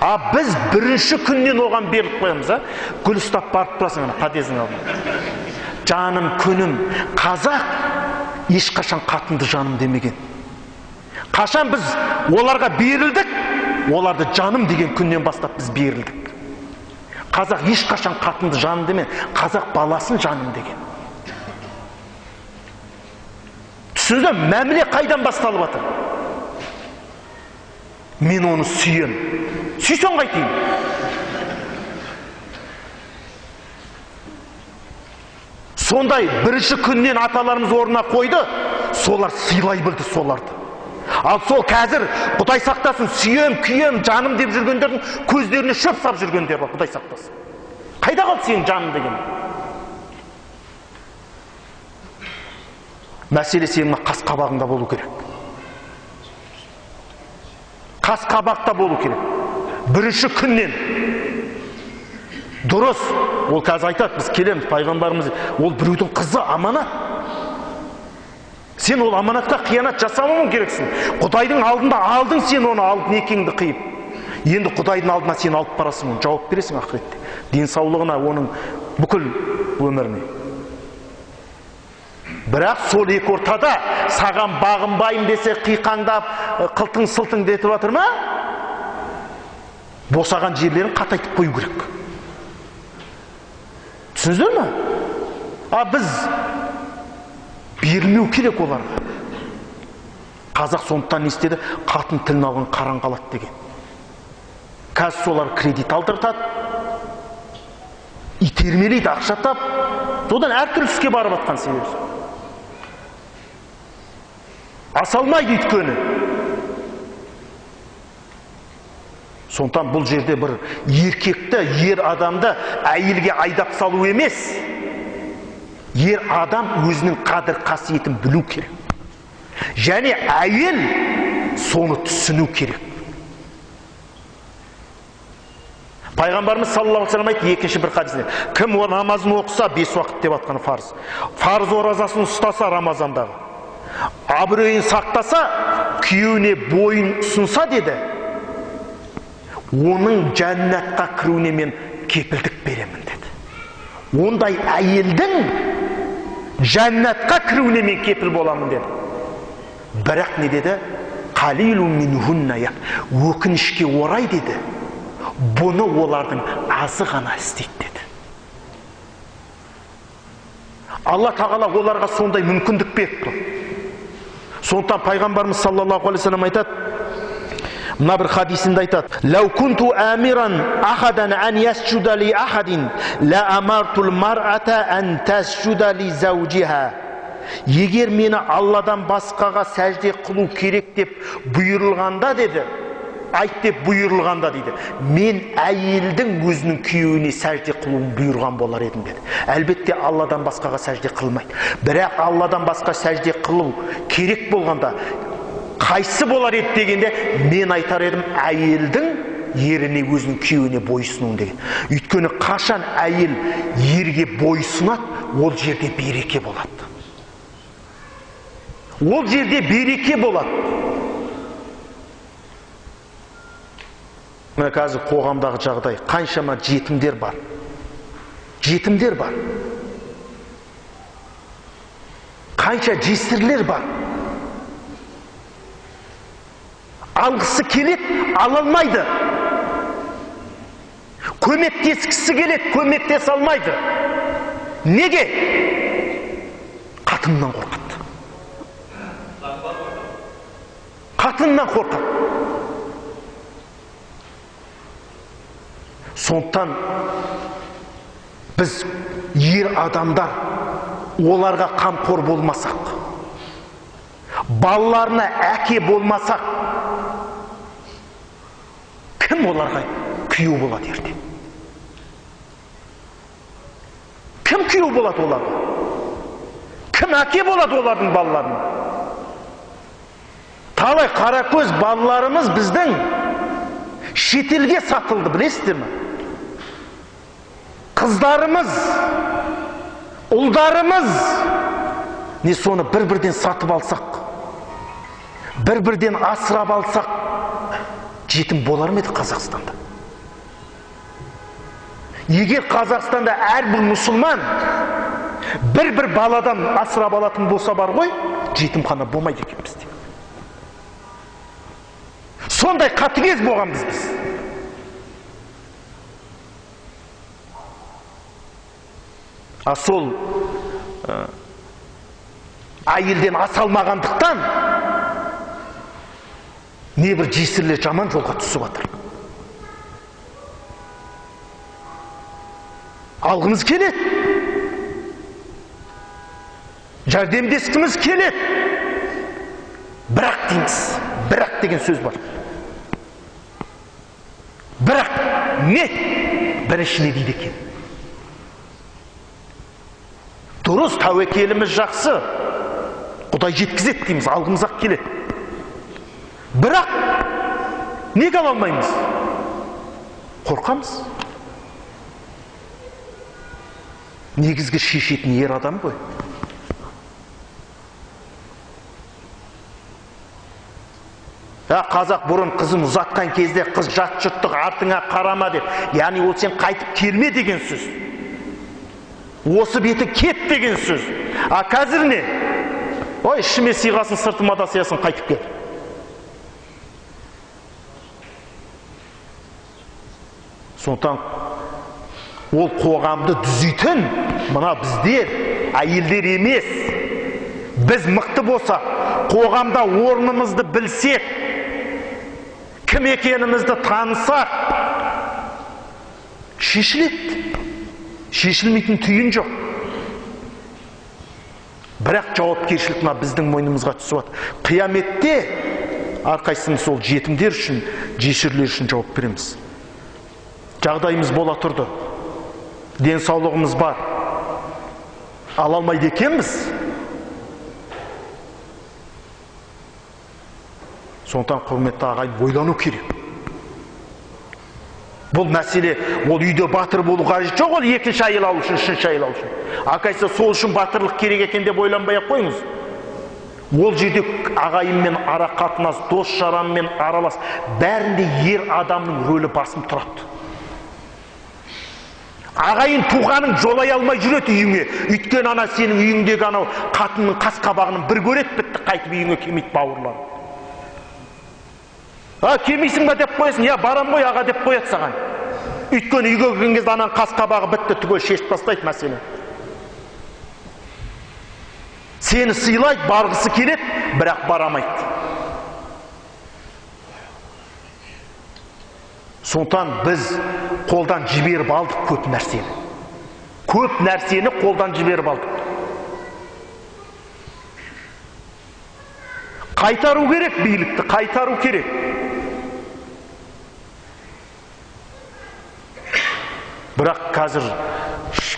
А біз бірінші күннен оған беріліп қоямыз, а? Гүл ұстап барып тұрасың ана подъездің алдына. Жаным, күнім. Қазақ ешқашан қатынды жаным демеген. Қашан біз оларға берілдік, оларды жаным деген күннен бастап біз берілдік. Қазақ ешқашан қатынды жаным демен, қазақ баласын жаным деген. Түсінді, мәміле қайдан басталып жатыр? Мен оны сүйем. Сүйсең қайтейін? Сондай бірінші күннен аталарымыз орнына қойды, солар сыйлай білді соларды. Ал сол қазір Құдай сақтасын, сүйем, күйем, жаным деп жүргендердің көздеріне шөп сап жүргендер бар, Құдай сақтасын. Қайда қалды сенің жаным деген? Мәселе сенің мына қас қабағыңда болу керек. Қас қабақта болу керек. Бірінші күннен. Дұрыс, ол қазір айтады, біз келеміз, пайғамбарымыз, ол біреудің қызы, аманат. Сен ол аманатқа қиянат жасамауың керексің. Құдайдың алдында алдың сен оны, алып некеңді қиып. Енді Құдайдың алдына сен алып барасың, оны жауап бересің ақыретте. Денсаулығына, оның бүкіл өміріне. Бірақ сол екі ортада саған бағынбайым десе, қиқаңдап, қылтың сылтың детіп жатыр ма? Босаған жерлерін қатайтып қою керек. Түсіндіңіздер ме? А біз берілмеу керек оларға. Қазақ сондықтан не істеді? Қатын тілін алған қаран қалады деген. Қазір солар кредит алдыртады, итермелейді, ақша тап. Содан әртүрлі іске барып атқан себебі. Аса алмайды өйткені. Сондықтан бұл жерде бір еркекті, ер адамды әйелге айдап салу емес. Ер адам өзінің қадір қасиетін білу керек. Және әйел соны түсіну керек. Пайғамбарымыз саллаллаху алейхи вассалам айтты екінші бір хадисінде, кім намазын оқыса 5 уақыт деп атқан фарыз. Фарыз оразасын ұстаса Рамазандағы, абыройын сақтаса, күйеуіне бойын ұсынса деді, оның жәннатқа кіруіне мен кепілдік беремін деді. Ондай әйелдің жәннатқа кіруіне мен кепіл боламын деді. Бірақ не деді? Қалилу минхунна, өкінішке орай деді, бұны олардың азы ғана істейді деді. Алла тағала оларға сондай мүмкіндік беріп тұр. Сондықтан пайғамбарымыз саллаллаху алейхи вассалам айтады, мына бір хадисінде айтады: «Лау кунту амиран ахадан ан ясжуда ли ахадин, ла амартул мар'ата ан тасжуда ли заужиха». Егер мені Алладан басқаға сәжде қылу керек деп бұйырылғанда деді, айт деп бұйырылғанда дейді, мен әйелдің өзінің күйеуіне сәжде қылуын бұйырған болар едім деді. Әлбетте Алладан басқаға сәжде қылмайды. Бірақ Алладан басқа сәжде қылу керек болғанда қайсы болар еді дегенде, мен айтар едім әйелдің еріне, өзінің күйеуіне бойсынуын деген. Өйткені қашан әйел ерге бойсынады, ол жерде береке болады. Ол жерде береке болады. Мына қазір қоғамдағы жағдай, қаншама жетімдер бар. Жетімдер бар. Қанша жесірлер бар. Алғысы келеді, ала алмайды. Көмектескісі келеді, көмектесе алмайды. Неге? Қатыннан қорқады. Қатыннан қорқады. Сондықтан біз ер адамдар оларға қамқор болмасақ, балаларына әке болмасақ, кім оларға күйеу болады ертең? Кім күйеу болады оларға? Кім әке болады олардың балаларына? Талай қаракөз балаларымыз біздің шетелге сатылды, білесіздер ме? Қыздарымыз, ұлдарымыз, не соны бір-бірден сатып алсақ, бір-бірден асырап алсақ, жетім болар ма еді Қазақстанда? Егер Қазақстанда әрбір мұсылман бір-бір баладан асырап алатын болса бар ғой, жетімхана болмайды екен бізде. Сондай қатыгез болғанбыз біз. А сол әйелден аса алмағандықтан небір жесірлер жаман жолға түсіп жатыр. Алғымыз келеді, жәрдемдескіміз келеді, бірақ дейміз, бірақ деген сөз бар. Бірақ не? Бірінші не дейді екен? Дұрыс, тәуекеліміз жақсы, Құдай жеткізеді дейміз, алғымыз ақ келеді. Бірақ неге ала алмаймыз? Қорқамыз. Негізгі шешетін ер адам ғой. Қазақ бұрын қызын ұзатқан кезде қыз жат жұрттық артыңа қарама деп, яғни ол сен қайтып келме деген сөз. Осы беті кет деген сөз. А қазір не? Ой, ішіме сыйғасын, сыртыма да сыясын, қайтып кел. Сондықтан ол қоғамды түзейтін мына біздер, әйелдер емес. Біз мықты болсақ, қоғамда орнымызды білсек, кім екенімізді танысақ, шешіледі. Шешілмейтін түйін жоқ. Бірақ жауапкершілік мына біздің мойнымызға түсіп жатыр. Қияметте әрқайсымыз сол жетімдер үшін, жесірлер үшін жауап береміз. Жағдайымыз бола тұрды. Денсаулығымыз бар. Ала алмайды екенбіз. Сондықтан құрметті ағайын, ойлану керек. Бұл мәселе, ол үйде батыр болу қажет жоқ, ол екінші әйел алу үшін, үшінші әйел алу үшін. Акайса сол үшін батырлық керек екен деп ойланбай ақ қойыңыз. Ол жерде ағайынмен ара қатынас, дос жаранмен аралас, бәрінде ер адамның рөлі басым тұрады. Ағайын туғаның жолай алмай жүреді үйіңе. Өйткені ана сенің үйіңдегі анау қатынның қас қабағының бір көреді, бітті, қайтып үйіңе келмейді бауырларың. А, келмейсің ба деп қоясың, я барам ғой аға деп қояды саған. Өйткені үйге кірген кезде ананың қас қабағы бітті, түгел шешіп тастайды мәселені. Сені сыйлайды, барғысы келеді, бірақ барамайды. Сондықтан біз қолдан жіберіп алдық көп нәрсені. Көп нәрсені қолдан жіберіп алдық. Қайтару керек билікті, қайтару керек. Бірақ қазір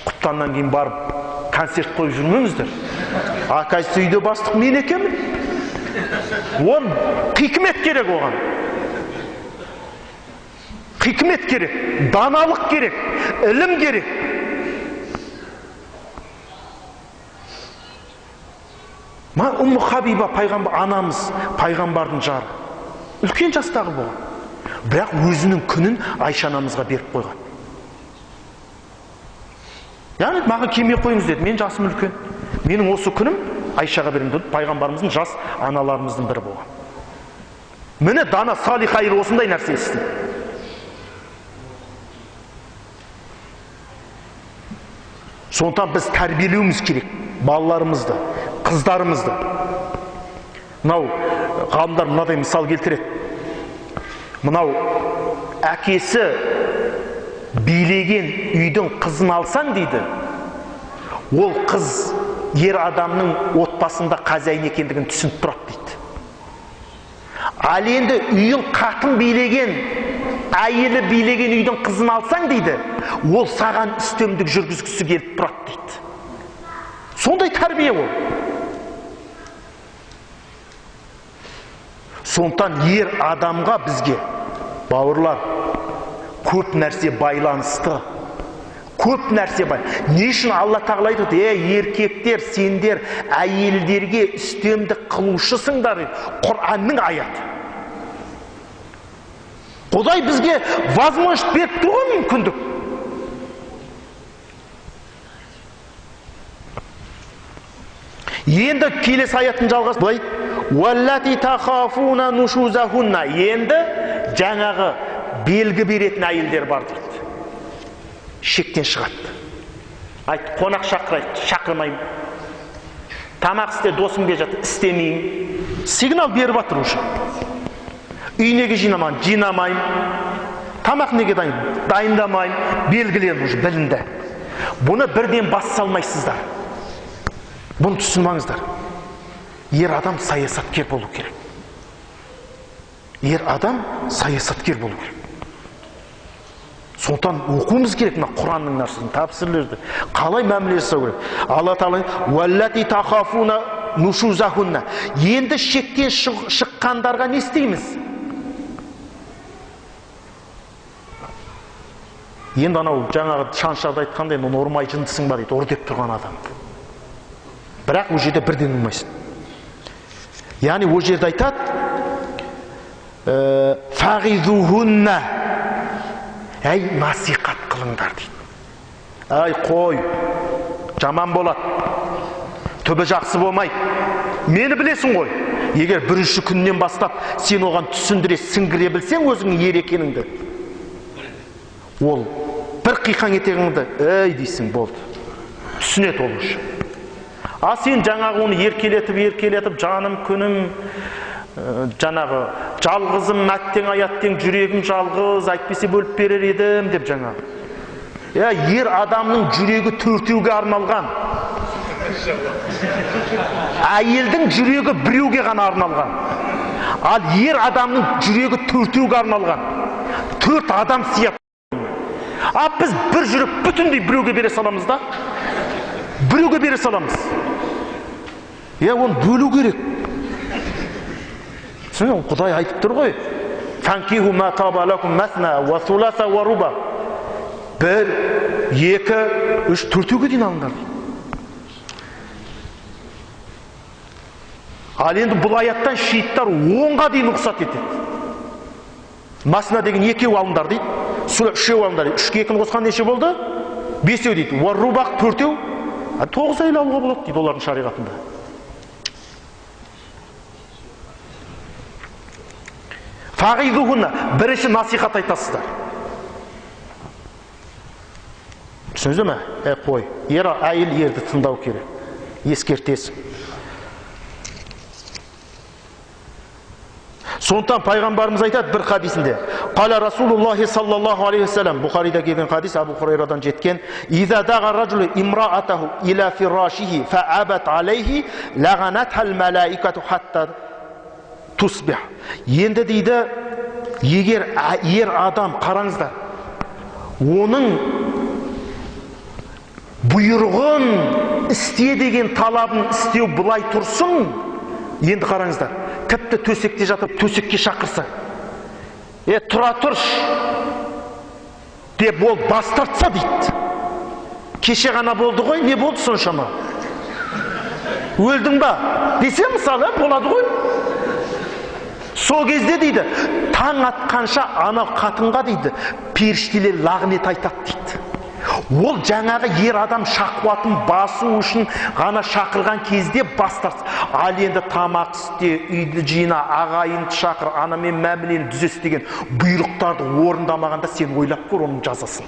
құптаннан кейін барып концерт қойып жүрмеңіздер. Оказывается, үйде бастық мен екенмін. Он хикмет керек оған. Хикмет керек, даналық керек, ілім керек. Умму Хабиба пайғамбар анамыз, пайғамбардың жары. Үлкен жастағы болған. Бірақ өзінің күнін Айша анамызға беріп қойған. Яғни маған келмей қойыңыз деді. Мен жасым үлкен. Менің осы күнім Айшаға беремін деді. Пайғамбарымыздың жас аналарымыздың бірі болған. Міне дана салиха әйел осындай нәрсе істейді. Сондықтан біз тәрбиелеуіміз керек балаларымызды, қыздарымызды. Мынау ғалымдар мынадай мысал келтіреді. Мынау әкесі билеген үйдің қызын алсаң дейді, ол қыз ер адамның отбасында хозяин екендігін түсініп тұрады дейді. Ал енді үйін қатын билеген, әйелі билеген үйдің қызын алсаң дейді, ол саған үстемдік жүргізгісі келіп тұрады дейді. Сондай тәрбие ол. Сондықтан ер адамға бізге, бауырлар, көп нәрсе байланысты. Көп нәрсе бар. Не үшін Алла тағала айтады, еркектер, сендер әйелдерге үстемдік қылушысыңдар. Құранның аяты. Құдай бізге возможность беріп тұр ғой, мүмкіндік. Енді келесі аяттың жалғасы былай: «Уаллати тахафуна нушузахунна». Енді жаңағы белгі беретін әйелдер бар дейді. Шектен шығады. Айт, қонақ шақырайық, шақырмаймын. Тамақ істе, досым келе жатыр, істемеймін. Сигнал беріп жатыр уже. Үй неге жинамаймын, жинамаймын. Тамақ неге дайын, дайындамаймын. Белгіленді уже, білінді. Бұны бірден бас салмайсыздар. Бұны түсінбаңыздар. Ер адам саясаткер болу керек. Ер адам саясаткер болу керек. Сондықтан оқуымыз керек мына Құранның нәрсесін, тәпсірлерді. Қалай мәміле жасау керек? Алла тағала «Уаллати тахафуна нушузахунна». Енді шектен шыққандарға не істейміз? Енді анау жаңағы шаншарда айтқандай, оны ұрмай жындысың ба дейді, ұр деп тұрған адам. Бірақ ол жерде бірден ұрмайсың. Яғни ол жерде айтады, «Фағизухунна». Әй, насихат қылыңдар дейді. Әй, қой, жаман болады, түбі жақсы болмайды. Мені білесің ғой. Егер бірінші күннен бастап сен оған түсіндіре, сіңгіре білсең өзіңнің ер екеніңді, ол бір қиқаң етегіңді, әй дейсің, болды. Түсінеді ол уже. А сен жаңағы оны еркелетіп, еркелетіп, жаным, күнім, жаңағы жалғызым, мәттең, аяттең, жүрегім жалғыз, әйтпесе бөліп берер едім деп жаңағы. Ер адамның жүрегі төртеуге арналған. Әйелдің жүрегі біреуге ғана арналған. Ал ер адамның жүрегі төртеуге арналған. Төрт адам сияды. А біз бір жүрек бүтіндей біреуге бере саламыз да? Біреуге бере саламыз. Оны бөлу керек. Түсіндің, Құдай айтып тұр ғой. Фанкиху ма таба лакум масна ва суласа ва руба. 1, 2, 3, төртеуге дейін алыңдар. Ал енді бұл аяттан шииттар 10-ға дейін рұқсат етеді. Масна деген екеу алыңдар дейді. Сула үшеу алыңдар дейді. 3-ке 2-ні қосқан неше болды? 5-еу дейді. Ва рубақ төртеу. 9 әйел алуға болады дейді олардың шариғатында. Фағизухунна, бірінші насихат айтасыздар. Түсіндіңіздер ме? Қой. Ер әйел ерді тыңдау керек. Ескертесің. Сондықтан пайғамбарымыз айтады бір хадисінде. Қала Расулуллахи саллаллаху алейхи вассалам. Бұхарида келген хадис, Абу Хурайрадан жеткен. Иза даға раджулу имраатаху ила фирашихи фаабат алейхи лаганатхал малаикату хатта тусбих. Енді дейді, егер ер адам, қараңыздар, оның бұйрығын істе деген талабын істеу былай тұрсын, енді қараңыздар, тіпті төсекте жатып төсекке шақырса, тұра тұрш деп ол бас тартса дейді. Кеше ғана болды ғой, не болды соншама? Өлдің ба? Десе мысалы, болады ғой. Сол кезде дейді, таң атқанша ана қатынға дейді, періштелер лағнет айтады дейді. Ол жаңағы ер адам шахуатын басу үшін ғана шақырған кезде бас тартса, ал енді тамақ істе, үйді жина, ағайынды шақыр, анамен мәмілені түзес деген бұйрықтарды орындамағанда сен ойлап көр оның жазасын.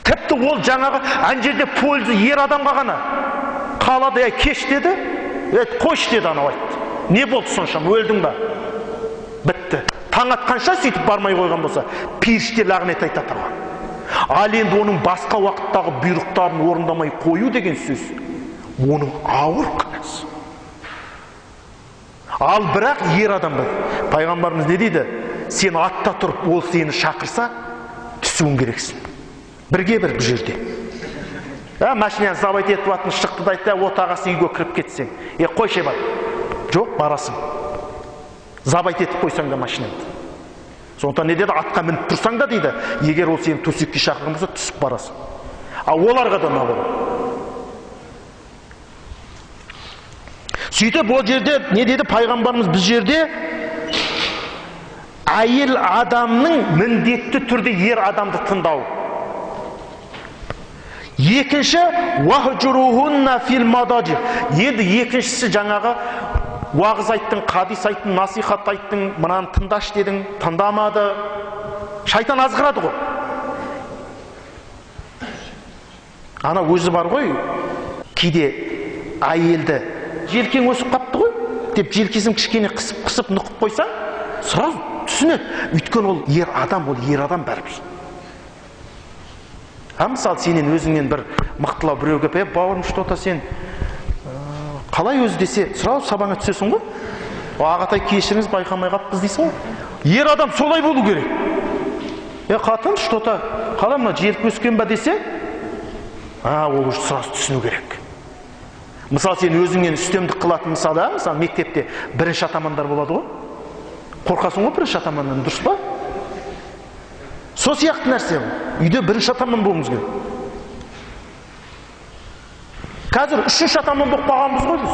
Тіпті ол жаңағы ан жерде польза ер адамға ғана қалады, кеш деді, қойш деді, анау айтты. Не болды соншама, өлдің ба? Бітті. Таң атқанша сөйтіп бармай қойған болса, періште лағнет айтады оған. Ал енді оның басқа уақыттағы бұйрықтарын орындамай қою деген сөз, оның ауыр күнәсі. Ал бірақ ер адам бар. Пайғамбарымыз не дейді? Сен атта тұрып, ол сені шақырса, түсуің керексің. Бірге бір бұл жерде. Машинаны забайт етіп атын шықты да айтты, отағасы үйге кіріп кетсең. Қойшы бар. Жоқ, барасың. Забайт етіп қойсаң да машинаңды. Сондықтан не деді? Атқа мініп тұрсаң да дейді, егер ол сені төсекке шақырған болса, түсіп барасың. Ал оларға да наоборот. Сөйтіп ол жерде не деді пайғамбарымыз? Біз жерде әйел адамның міндетті түрде ер адамды тыңдауы. Екінші, уахжурухунна фил мадажи. Енді екіншісі жаңағы уағыз айттың, хадис айттың, насихат айттың, мынаны тыңдашы дедің, тыңдамады. Шайтан азғырады ғой. Ана өзі бар ғой, кейде әйелді желкең өсіп қапты ғой деп желкесін кішкене қысып-қысып нұқып қойсаң, сразу түсінеді. Өйткені ол ер адам, ол ер адам бәрібір. Мысалы, сенен өзіңнен бір мықтылау біреу келіп, бауырым, что-то сен қалай өзі десе, сразу сабаңа түсесің ғой. Ағатай, кешіріңіз, байқамай қаппыз дейсің ғой. Ер адам солай болу керек. Қатын, что-то қалай мына желіп өскен ба десе, ол уже сразу түсіну керек. Мысалы, сен өзіңнен үстемдік қылатын, мысалы, мысалы мектепте бірінші атамандар болады ғой. Қорқасың ғой бірінші атаманнан, дұрыс па? Сол сияқты нәрсе ол. Үйде бірінші атаман болуымыз керек. Қазір үшінші атаман болып қалғанбыз ғой біз.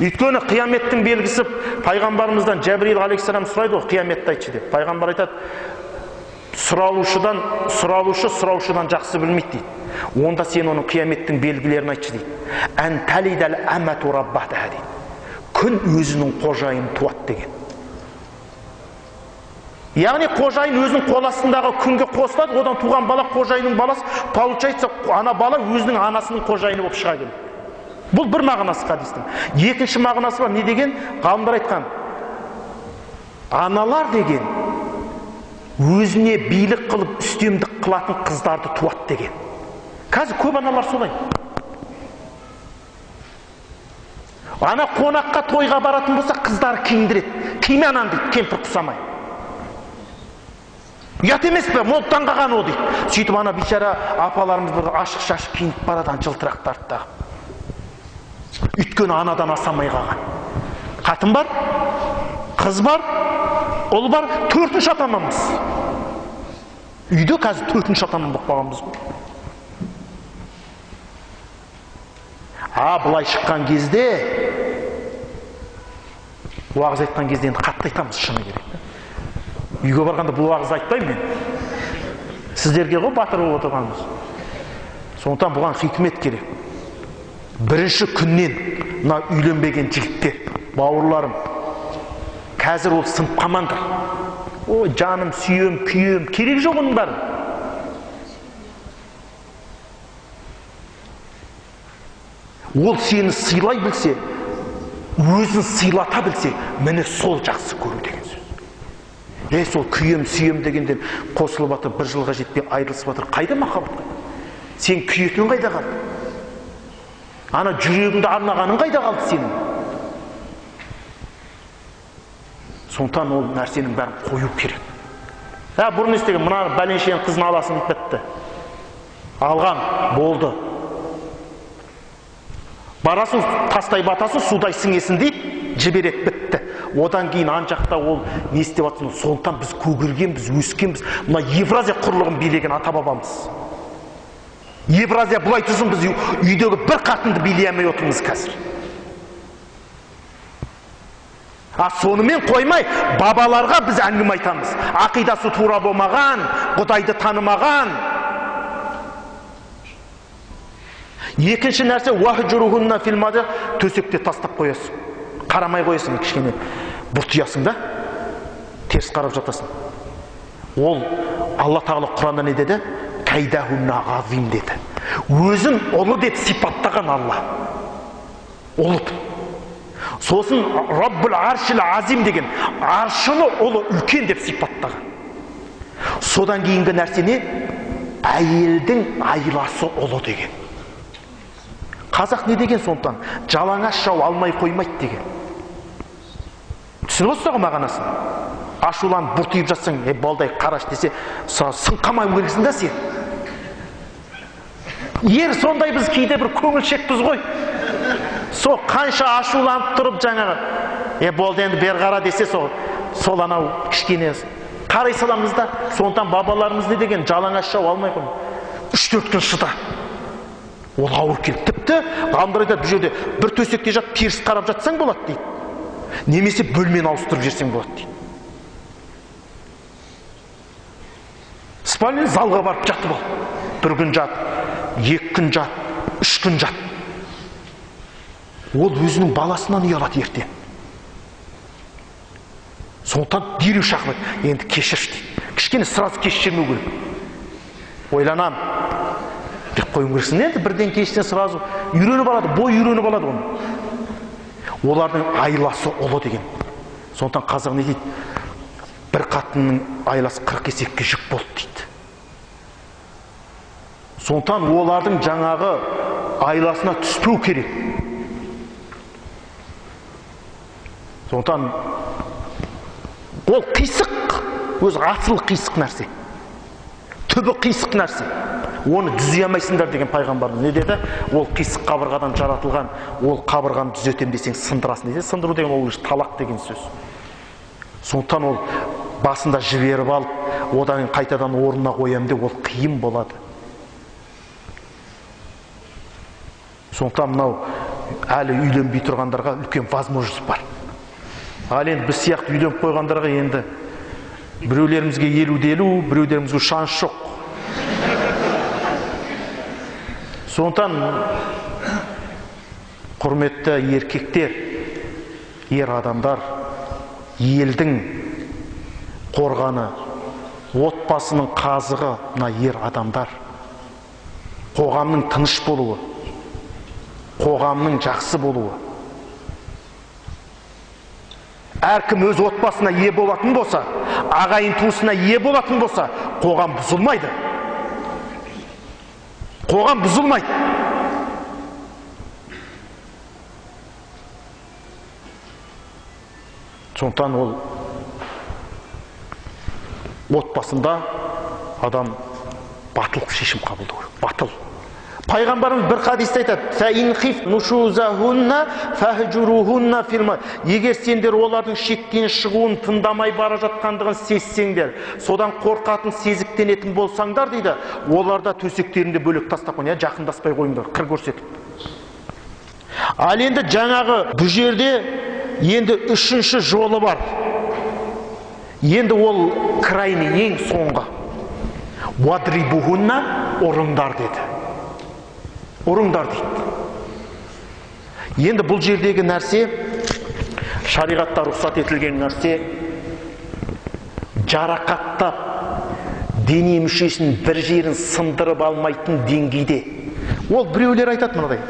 Өйткені қияметтің белгісі пайғамбарымыздан Жәбірейіл алейхиссалам сұрайды ғой, қияметті айтшы деп. Пайғамбар айтады, сұралушы сұраушыдан жақсы білмейді дейді. Онда сен оның қияметтің белгілерін айтшы дейді. Ән талидал амату раббатаха дейді. Күн өзінің қожайын туады деген. Яғни қожайын өзінің қол астындағы күнге қосылады, одан туған бала қожайынның баласы, получается, ана бала өзінің анасының қожайыны болып шыға келеді. Бұл бір мағынасы хадистің. Екінші мағынасы бар, не деген? Ғалымдар айтқан, аналар деген өзіне билік қылып, үстемдік қылатын қыздарды туады деген. Қазір көп аналар солай. Ана қонаққа, тойға баратын болса, қыздары киіндіреді. Киме ананы дейді, кемпір құсамай. Ұят емес пе, молттан қалған о дейді. Сөйтіп ана бейшара апаларымыз бір ашық-шашық киініп барады, жылтырақтарды тағып. Өйткені анадан асамай қалған. Қатын бар, қыз бар, ұл бар, төртінші атаманбыз. Үйде қазір төртінші атаман болып қалғанбыз ғой. Былай шыққан кезде, уағыз айтқан кезде енді қатты айтамыз, шыны керек. Үйге барғанда бұл уағызды айтпаймын мен. Сіздерге ғой батыр болып отырғанымыз. Сондықтан бұған хикмет керек. Бірінші күннен мына үйленбеген жігіттер, бауырларым, қазір ол сынып қалмаңдар. Ой, жаным, сүйем, күйем, керек жоқ оның бәрі. Ол сені сыйлай білсе, өзін сыйлата білсе, міне сол жақсы көру деген сөз. Сол күйем, сүйем дегенден қосылып жатыр, бір жылға жетпей айырылысып жатыр. Қайда махаббат қайда? Сен күйетінің қайда қалды? Ана жүрегіңді арнағаның қайда қалды сенің? Сондықтан ол нәрсенің бәрін қою керек. Бұрын естіген, мына бәленшенің қызын аласың деп бітті. Алған, болды. Барасың, тастай батасың, судай сіңесің дейді, жібереді, бітті. Одан кейін ан жақта ол не істеп жатсың? Сондықтан біз көгергенбіз, өскенбіз. Мына Евразия құрлығын билеген ата-бабамыз. Евразия былай тұрсын, біз үйдегі бір қатынды билей алмай отырмыз қазір. А сонымен қоймай, бабаларға біз әңгіме айтамыз. Ақидасы тура болмаған, Құдайды танымаған. Екінші нәрсе, уахжурухунна фил мадж, төсекте тастап қоясың. Қарамай қоясың, кішкене бұртиясың да, теріс қарап жатасың. Ол Алла Тағала Құранда не деді? Кайдахунна ғазим деді. Өзін ұлы деп сипаттаған Алла. Ұлы. Сосын Раббул аршил азим деген, аршыны ұлы үлкен деп сипаттаған. Содан кейінгі нәрсе не? Әйелдің айласы ұлы деген. Қазақ не деген сондықтан? Жалаңаш жау алмай қоймайды деген. Түсініп отырсыз ғой мағынасын? Ашуланып бұртиып жатсаң, балдай қараш десе, сыңқамай керексің да сен. Ер сондай біз кейде бір көңілшекпіз ғой. Со қанша ашуланып тұрып жаңағы, болды енді бері қара десе, сол анау кішкене қарай саламыз да. Сондықтан бабаларымыз не деген? Жалаңаш жау алмай қоймайды. 3-4 күн шыда. Ол ауыр келді. Тіпті ғалымдар айтады, бұл жерде бір төсекте жатып теріс қарап жатсаң болады дейді. Немесе бөлмені ауыстырып жіберсең болады дейді. Спальный залға барып жатып ал. Бір күн жат, 2 күн жат, 3 күн жат. Ол өзінің баласынан ұялады ертең. Сондықтан дереу шақырады. Енді кешірші дейді. Кішкене сразу кешірмеу керек. Ойланам деп қоюың керексің. Енді бірден кештен сразу үйреніп алады, бой үйреніп алады оны. Олардың айласы ұлы деген. Сондықтан қазақ не дейді? Бір қатынның айласы 40 есекке жүк болды дейді. Сондықтан олардың жаңағы айласына түспеу керек. Сондықтан ол қисық, өзі асыл қисық нәрсе. Түбі қисық нәрсе. Оны түзей алмайсыңдар деген пайғамбарымыз не деді? Ол қисық қабырғадан жаратылған, ол қабырғаны түзетем десең сындырасың десе, сындыру деген ол талақ деген сөз. Сондықтан ол басында жіберіп алып, одан қайтадан орнына қоям деп, ол қиын болады. Сондықтан мынау әлі үйленбей тұрғандарға үлкен возможность бар. Ал енді біз сияқты үйленіп қойғандарға енді біреулерімізге 50-50, біреулерімізге шанс жоқ. Сондықтан құрметті еркектер, ер адамдар, елдің қорғаны, отбасының қазығы мына ер адамдар. Қоғамның тыныш болуы, қоғамның жақсы болуы. Әркім өз отбасына ие болатын болса, ағайын туысына ие болатын болса, қоғам бұзылмайды. Қоғам бұзылмайды. Сондықтан ол отбасында адам батыл шешім қабылдау керек. Батыл. Пайғамбарымыз бір хадисте айтады: «Фа ин хиф нушузахунна фахжурухунна фил ма». Егер сендер олардың шектен шығуын тыңдамай бара жатқандығын сезсеңдер, содан қорқатын, сезіктенетін болсаңдар дейді, оларда төсектерінде бөлек тастап қойыңдар, жақындаспай қойыңдар, қыр көрсетіп. Ал енді жаңағы бұл жерде енді үшінші жолы бар. Енді ол крайний, ең соңғы. Уадрибухунна, ұрыңдар деді. Ұрыңдар дейді. Енді бұл жердегі нәрсе, шариғатта рұқсат етілген нәрсе, жарақаттап, дене мүшесін бір жерін сындырып алмайтын деңгейде. Ол біреулер айтады мынадай: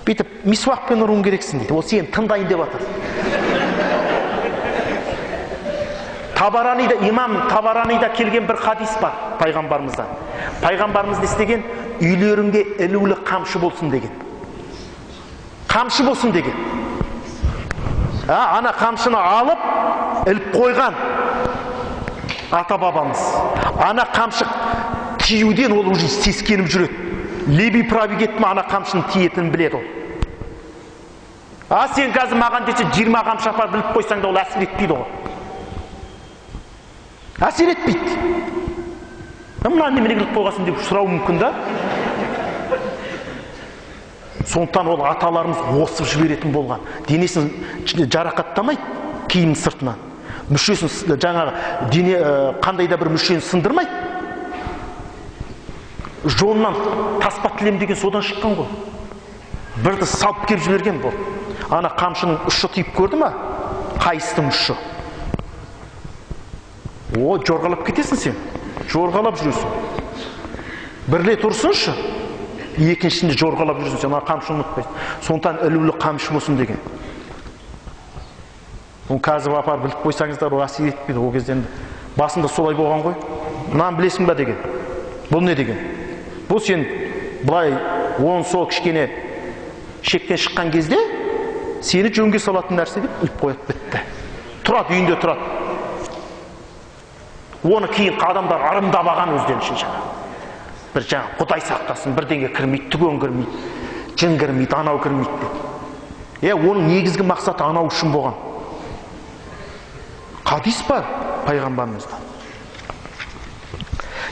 бүйтіп мисуақпен ұруың керексің дейді. Ол сені тыңдайын деп жатыр. Табаранида, имам Табаранида келген бір хадис бар пайғамбарымыздан. Пайғамбарымыз не істеген? Үйлеріңде ілулі қамшы болсын деген. Қамшы болсын деген. Ана қамшыны алып, іліп қойған ата-бабамыз. Ана қамшы тиюден ол уже сескеніп жүреді. Леви правый кетті ме, ана қамшының тиетінін біледі ол. А сен қазір маған десе 20 қамшы апарып іліп қойсаң да ол әсер етпейді ғой. Әсер етпейді. Мынаны неменеге іліп қойғансың деп сұрауы мүмкін да. Сондықтан ол аталарымыз осып жіберетін болған. Денесін жарақаттамайды киім сыртынан. Мүшесін жаңағы дене қандай да бір мүшені сындырмайды. Жоннан таспа тілем деген содан шыққан ғой. Бірді салып келіп жіберген бұл. Ана қамшының ұшы тиіп көрді ма? Қайыстың ұшы. О, жорғалап кетесің сен. Жорғалап жүресің. Бір рет ұрсыншы, екіншісінде жорғалап жүрсің сен, ана қамшыны ұмытпайсың. Сондықтан ілулі қамшы болсын деген. Оны қазір апарып біліп қойсаңыздар, ол әсер етпейді. Ол кезде енді басында солай болған ғой. Мынаны білесің ба деген. Бұл не деген? Бұл сен былай оң сол кішкене шектен шыққан кезде сені жөнге салатын нәрсе деп іліп қояды, бітті. Тұрады, үйінде тұрады. Оны кейін адамдар ырымдап алған өздерінше жаңа. Бір жаңа Құдай сақтасын, бірдеңе кірмейді, түген кірмейді, жын кірмейді, анау кірмейді деп. Оның негізгі мақсаты анау үшін болған. Хадис бар пайғамбарымыздан.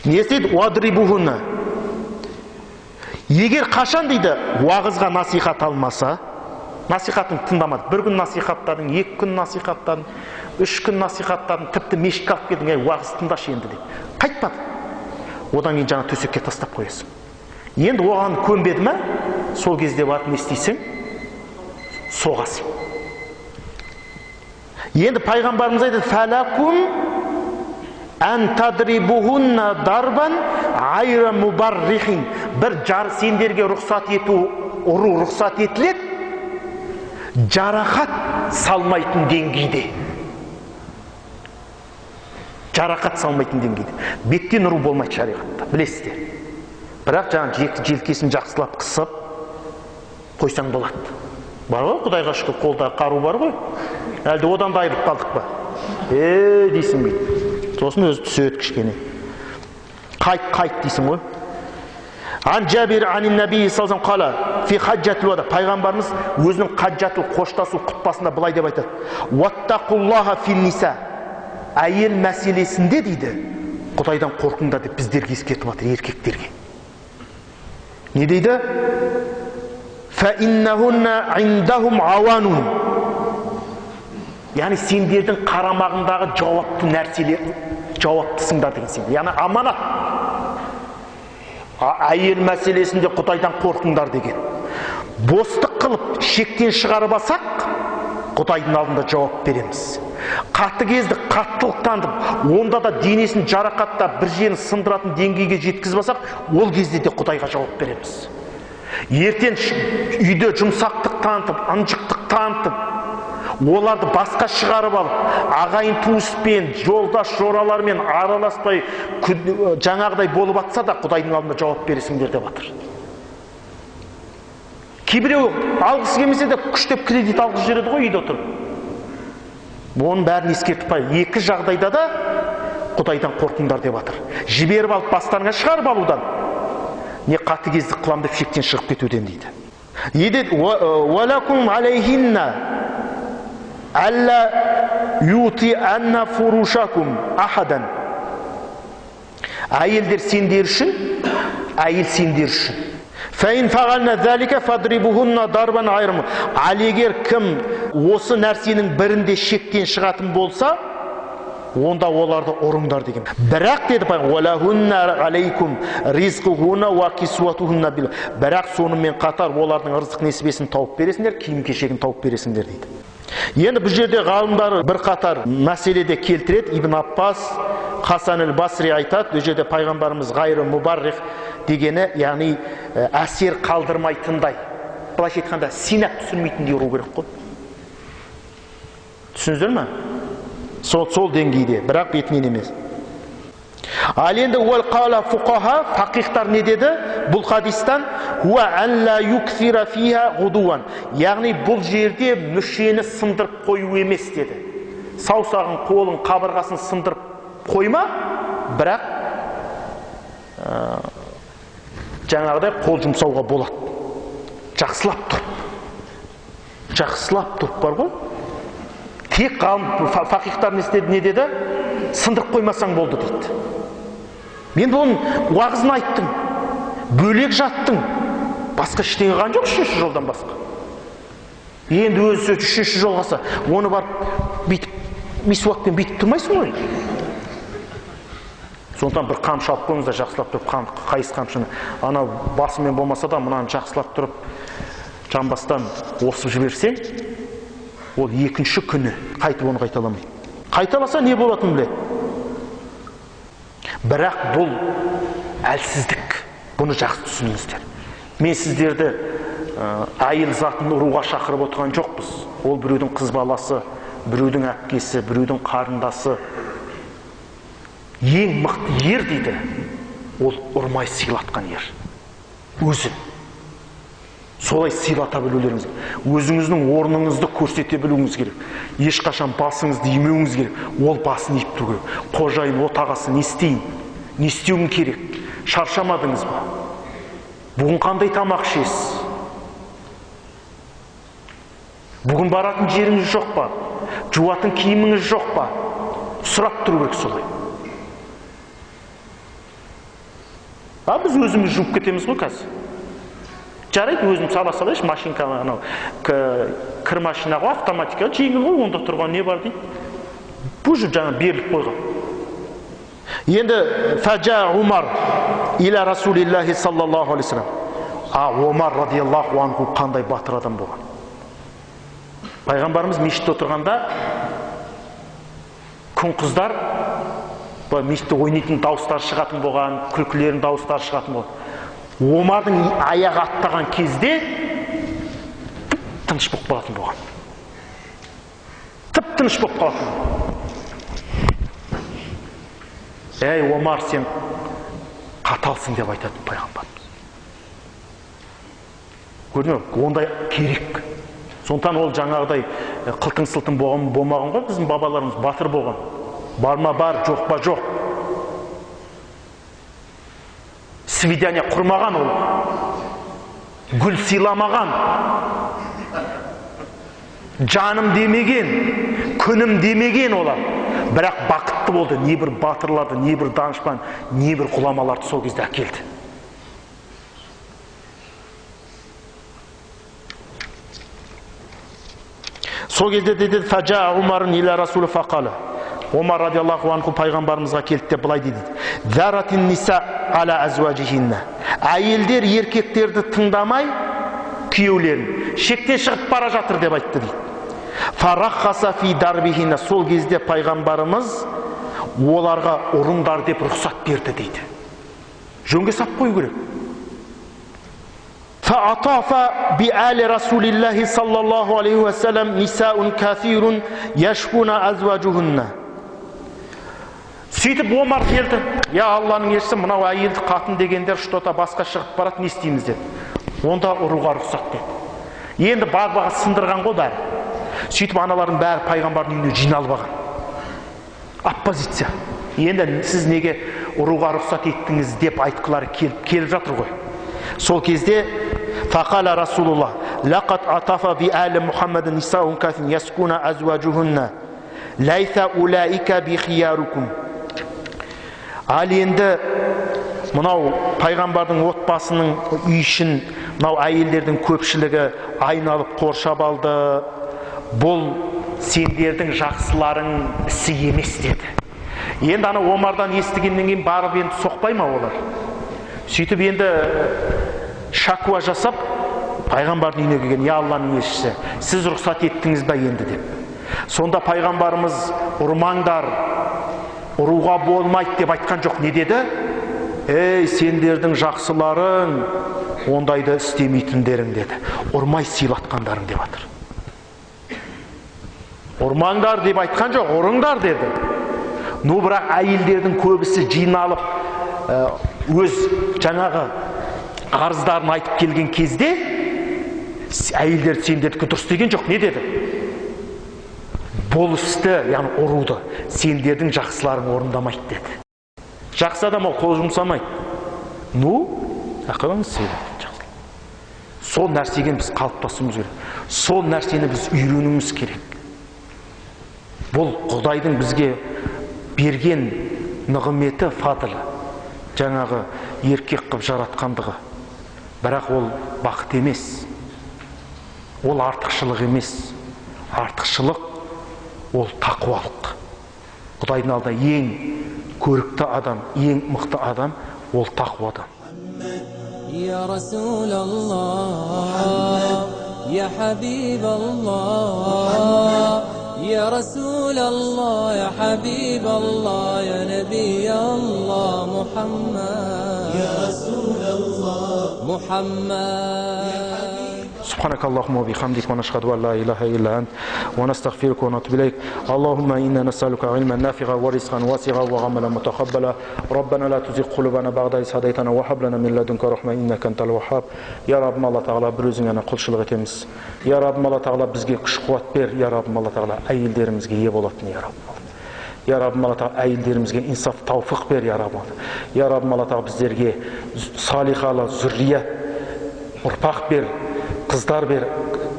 Не істейді? Уадрибухунна. Егер қашан дейді, уағызға насихат алмаса, насихатын тыңдамады. Бір күн насихаттадың, екі күн насихаттадың, үш күн насихаттадың, тіпті мешітке алып келдің, әй, уағыз тыңдашы енді деп. Қайтпады. Одан кейін жаңа төсекке тастап қоясың. Енді оған көнбеді ме? Сол кезде барып не істейсің? Соғасың. Енді пайғамбарымыз айтады, «Фәләкум ән тадрибухунна дарбан айра мубаррихин». Бір жар сендерге рұқсат ету, ұру рұқсат етіледі, жарақат салмайтын деңгейде. Жарақат салмайтын деңгейде. Беттен ұру болмайды шариғатта, білесіздер. Бірақ жаңа желкесін жақсылап қысып қойсаң болады. Бар ғой, Құдайға шүкір, қолда қару бар ғой. Әлде одан да айырылып қалдық па? Дейсің бүйтіп. Сосын өзі түседі кішкене. Қайт, қайт дейсің ғой. Ан Жабир анин Наби саллаллаху қала фи хаджатул вада. Пайғамбарымыз өзінің хаджатул қоштасу құтпасында былай деп айтады. Уаттақуллаха фин ниса. Әйел мәселесінде дейді, Құдайдан қорқыңдар деп біздерге ескертіп жатыр, еркектерге. Не дейді? Фа иннахунна индахум ауанун. Яғни сендердің қарамағындағы жауапты нәрселер, жауаптысыңдар деген сен. Яғни аманат. Әйел мәселесінде Құдайдан қорқыңдар деген. Бостық қылып шектен шығарып алсақ, Құдайдың алдында жауап береміз. Қатыгездік, қаттылық танытып, онда да денесін жарақаттап, бір жерін сындыратын деңгейге жеткізіп алсақ, ол кезде де Құдайға жауап береміз. Ертең үйде жұмсақтық танытып, ынжықтық танытып, оларды басқа шығарып алып, ағайын туыспен, жолдас жоралармен араласпай, жаңағыдай болып атса да Құдайдың алдында жауап бересіңдер деп жатыр. Кейбіреу алғысы келмесе де күштеп кредит алғысы жүреді ғой үйде отырып. Оның бәрін ескертіп қой. Екі жағдайда да Құдайдан қорқыңдар деп жатыр. Жіберіп алып бастарыңа шығарып алудан, не қатыгездік қылам деп шектен шығып кетуден дейді. Уалакум алейхинна алла юти анна фурушакум ахадан. Әйелдер сендер үшін, әйел сендер үшін. Фәин фағална залика фадрибухунна дарбан айрым. Ал егер кім осы нәрсенің бірінде шектен шығатын болса, онда оларды ұрыңдар деген. Бірақ деді пайғамбар, уалахунна алейкум ризқухунна уа кисуатухунна бил. Бірақ сонымен қатар олардың ырзық несібесін тауып бересіңдер, киім-кешегін тауып бересіңдер дейді. Енді бұл жерде ғалымдар бір қатар мәселеде келтіреді. Ибн Аббас, Хасан әл-Басри айтады, бұл жерде пайғамбарымыз ғайры мубаррих дегені, яғни әсер қалдырмайтындай. Былайша айтқанда, синап түсірмейтіндей ұру керек қой. Түсіндіңіздер ме? Сол деңгейде, бірақ бетінен емес. Ал енді уал қала фуқаха, фақихтар не деді? Бұл хадистан хуа ан ла юксира фиха ғудуан. Яғни бұл жерде мүшені сындырып қою емес деді. Саусағын, қолын, қабырғасын сындырып қойма, бірақ жаңағыдай қол жұмсауға болады. Жақсылап тұрып. Жақсылап тұрып бар ғой. Тек ғалым фақихтар не істеді, не деді? Сындырып қоймасаң болды дейді. Мен бұның уағызын айттым. Бөлек жаттың. Басқа ештеңе қалған жоқ үшінші жолдан басқа. Енді өзі үшінші жолға алса, оны барып бүйтіп мисуакпен бүйтіп тұрмайсың ғой. Сондықтан бір қамшы алып қойыңыздар, жақсылап тұрып, қайыс қамшыны. Анау басымен болмаса да мынаны жақсылап тұрып жамбастан осып жіберсең, ол екінші күні қайтып оны қайталамайды. Қайталаса не болатынын біледі. Бірақ бұл әлсіздік. Бұны жақсы түсініңіздер. Мен сіздерді әйел затын ұруға шақырып отырған жоқпыз. Ол біреудің қыз баласы, біреудің әпкесі, біреудің қарындасы. Ең мықты ер дейді, ол ұрмай сыйлатқан ер. Өзін. Солай сыйлата білулеріңіз керек. Өзіңіздің орныңызды көрсете білуіңіз керек. Ешқашан басыңызды имеуіңіз керек. Ол басын иіп тұру керек. Қожайын, отағасы, не істейін? Не істеуім керек? Шаршамадыңыз ба? Бүгін қандай тамақ ішесіз? Бүгін баратын жеріңіз жоқ па? Жуатын киіміңіз жоқ па? Сұрап тұру керек солай. А біз өзіміз жуып кетеміз ғой қазір. Жарайды, өзім сала салайыншы, машинка, анау кір машина ғой, автоматика, жеңіл ғой, онда тұрған не бар дейді. Бұл же жаңа беріліп қойған. Енді фәжа Умар иля Расулиллахи саллаллаху алейхи вассалам. А Омар радиаллаху анху қандай батыр адам болған. Пайғамбарымыз мешітте отырғанда күн қыздар мешітте ойнайтын дауыстар шығатын болған, күлкілердің дауыстары шығатын болған. Омардың аяғы аттаған кезде тып-тыныш болып қалатын болған. Тып-тыныш болып қалатын. Әй, Омар, сен қаталсың деп айтатын пайғамбарымыз. Көрдіңдер ме? Ондай керек. Сондықтан ол жаңағыдай қылтың-сылтың болмаған ғой, біздің бабаларымыз батыр болған. Бар ма бар, жоқ па жоқ. Свидание құрмаған ол. Гүл сыйламаған. Жаным демеген, күнім демеген олар. Бірақ бақытты болды. Не бір батырларды, не бір данышпан, не бір ғұламаларды сол кезде әкелді. Сол кезде деді, фәжа Умарун иля Расулу фақала. Омар радиаллаху анху пайғамбарымызға келді деп былай дейді. Заратин ниса ала азуажихинна. Әйелдер еркектерді тыңдамай күйеулерін шектен шығып бара жатыр деп айтты дейді. Фарахаса фи дарбихинна. Сол кезде пайғамбарымыз оларға ұрыңдар деп рұқсат берді дейді. Жөнге сап қою керек. فأطاف بآل رسول الله صلى الله عليه وسلم نساء كثير يشكون أزواجهن. Сөйтіп Омар келді. Я Алланың елшісі, мынау әйелді қатын дегендер что-то басқа шығып барады, не істейміз деді. Онда ұруға рұқсат деді. Енді бар-баға сындырған ғой бәрі. Сөйтіп аналардың бәрі пайғамбардың үйіне жиналып алған. Оппозиция. Енді сіз неге ұруға рұқсат еттіңіз деп айтқылары келіп жатыр ғой. Сол кезде фақала Расулуллах лақат атафа би али Мухаммад нисаун кафин яскуна азважухунна лайса улаика би хиярукум. Ал енді мынау пайғамбардың отбасының үй ішін мынау әйелдердің көпшілігі айналып қоршап алды. Бұл сендердің жақсыларың ісі емес деді. Енді ана Омардан естігеннен кейін барып енді соқпай ма олар? Сөйтіп енді шакуа жасап пайғамбардың үйіне келген. Я Алланың елшісі, сіз рұқсат еттіңіз ба енді деп. Сонда пайғамбарымыз ұрмаңдар, ұруға болмайды деп айтқан жоқ. Не деді? Ей, сендердің жақсыларың ондайды істемейтіндерің деді. Ұрмай сыйлатқандарың деп жатыр. Ұрмаңдар деп айтқан жоқ, ұрыңдар деді. Но бірақ әйелдердің көбісі жиналып өз жаңағы арыздарын айтып келген кезде әйелдер сендердікі дұрыс деген жоқ. Не деді? Бұл істі, яғни ұруды, сендердің жақсыларың орындамайды деді. Жақсы адам ол қол жұмсамайды. Ну, ақылыңыз сөйледі. Сол нәрсеге біз қалыптасуымыз керек. Сол нәрсені біз үйренуіміз керек. Бұл Құдайдың бізге берген нығметі, фадылы, жаңағы еркек қып жаратқандығы. Бірақ ол бақыт емес. Ол артықшылық емес. Артықшылық ол тақуалық. Құдайдың алдында ең көрікті адам, ең мықты адам ол тақуа адам. يا رسول الله يا حبيب الله يا رسول الله يا حبيب الله يا نبي الله محمد يا رسول الله محمد. سبحانك اللهم وبحمدك ونشهد أن لا إله إلا أنت ونستغفرك ونتوب إليك. اللهم إنا نسألك علما نافعا ورزقا واسعا وعملا متقبلا. ربنا لا تزغ قلوبنا بعد إذ هديتنا وهب لنا من لدنك رحمة إنك أنت الوهاب. يا رب الله تعالى бір өзіңе ғана құлшылық етеміз. Я Раббым Алла Тағала, бізге күш қуат бер. Я Раббым Алла Тағала, әйелдерімізге ие болатын. Я Раббым, Я Раббым Алла Тағала, әйелдерімізге инсаф тауфиқ бер. Я Раббым, Я Раббым Алла Тағала, біздерге салихалы зүррият ұрпақ бер, қыздар бер,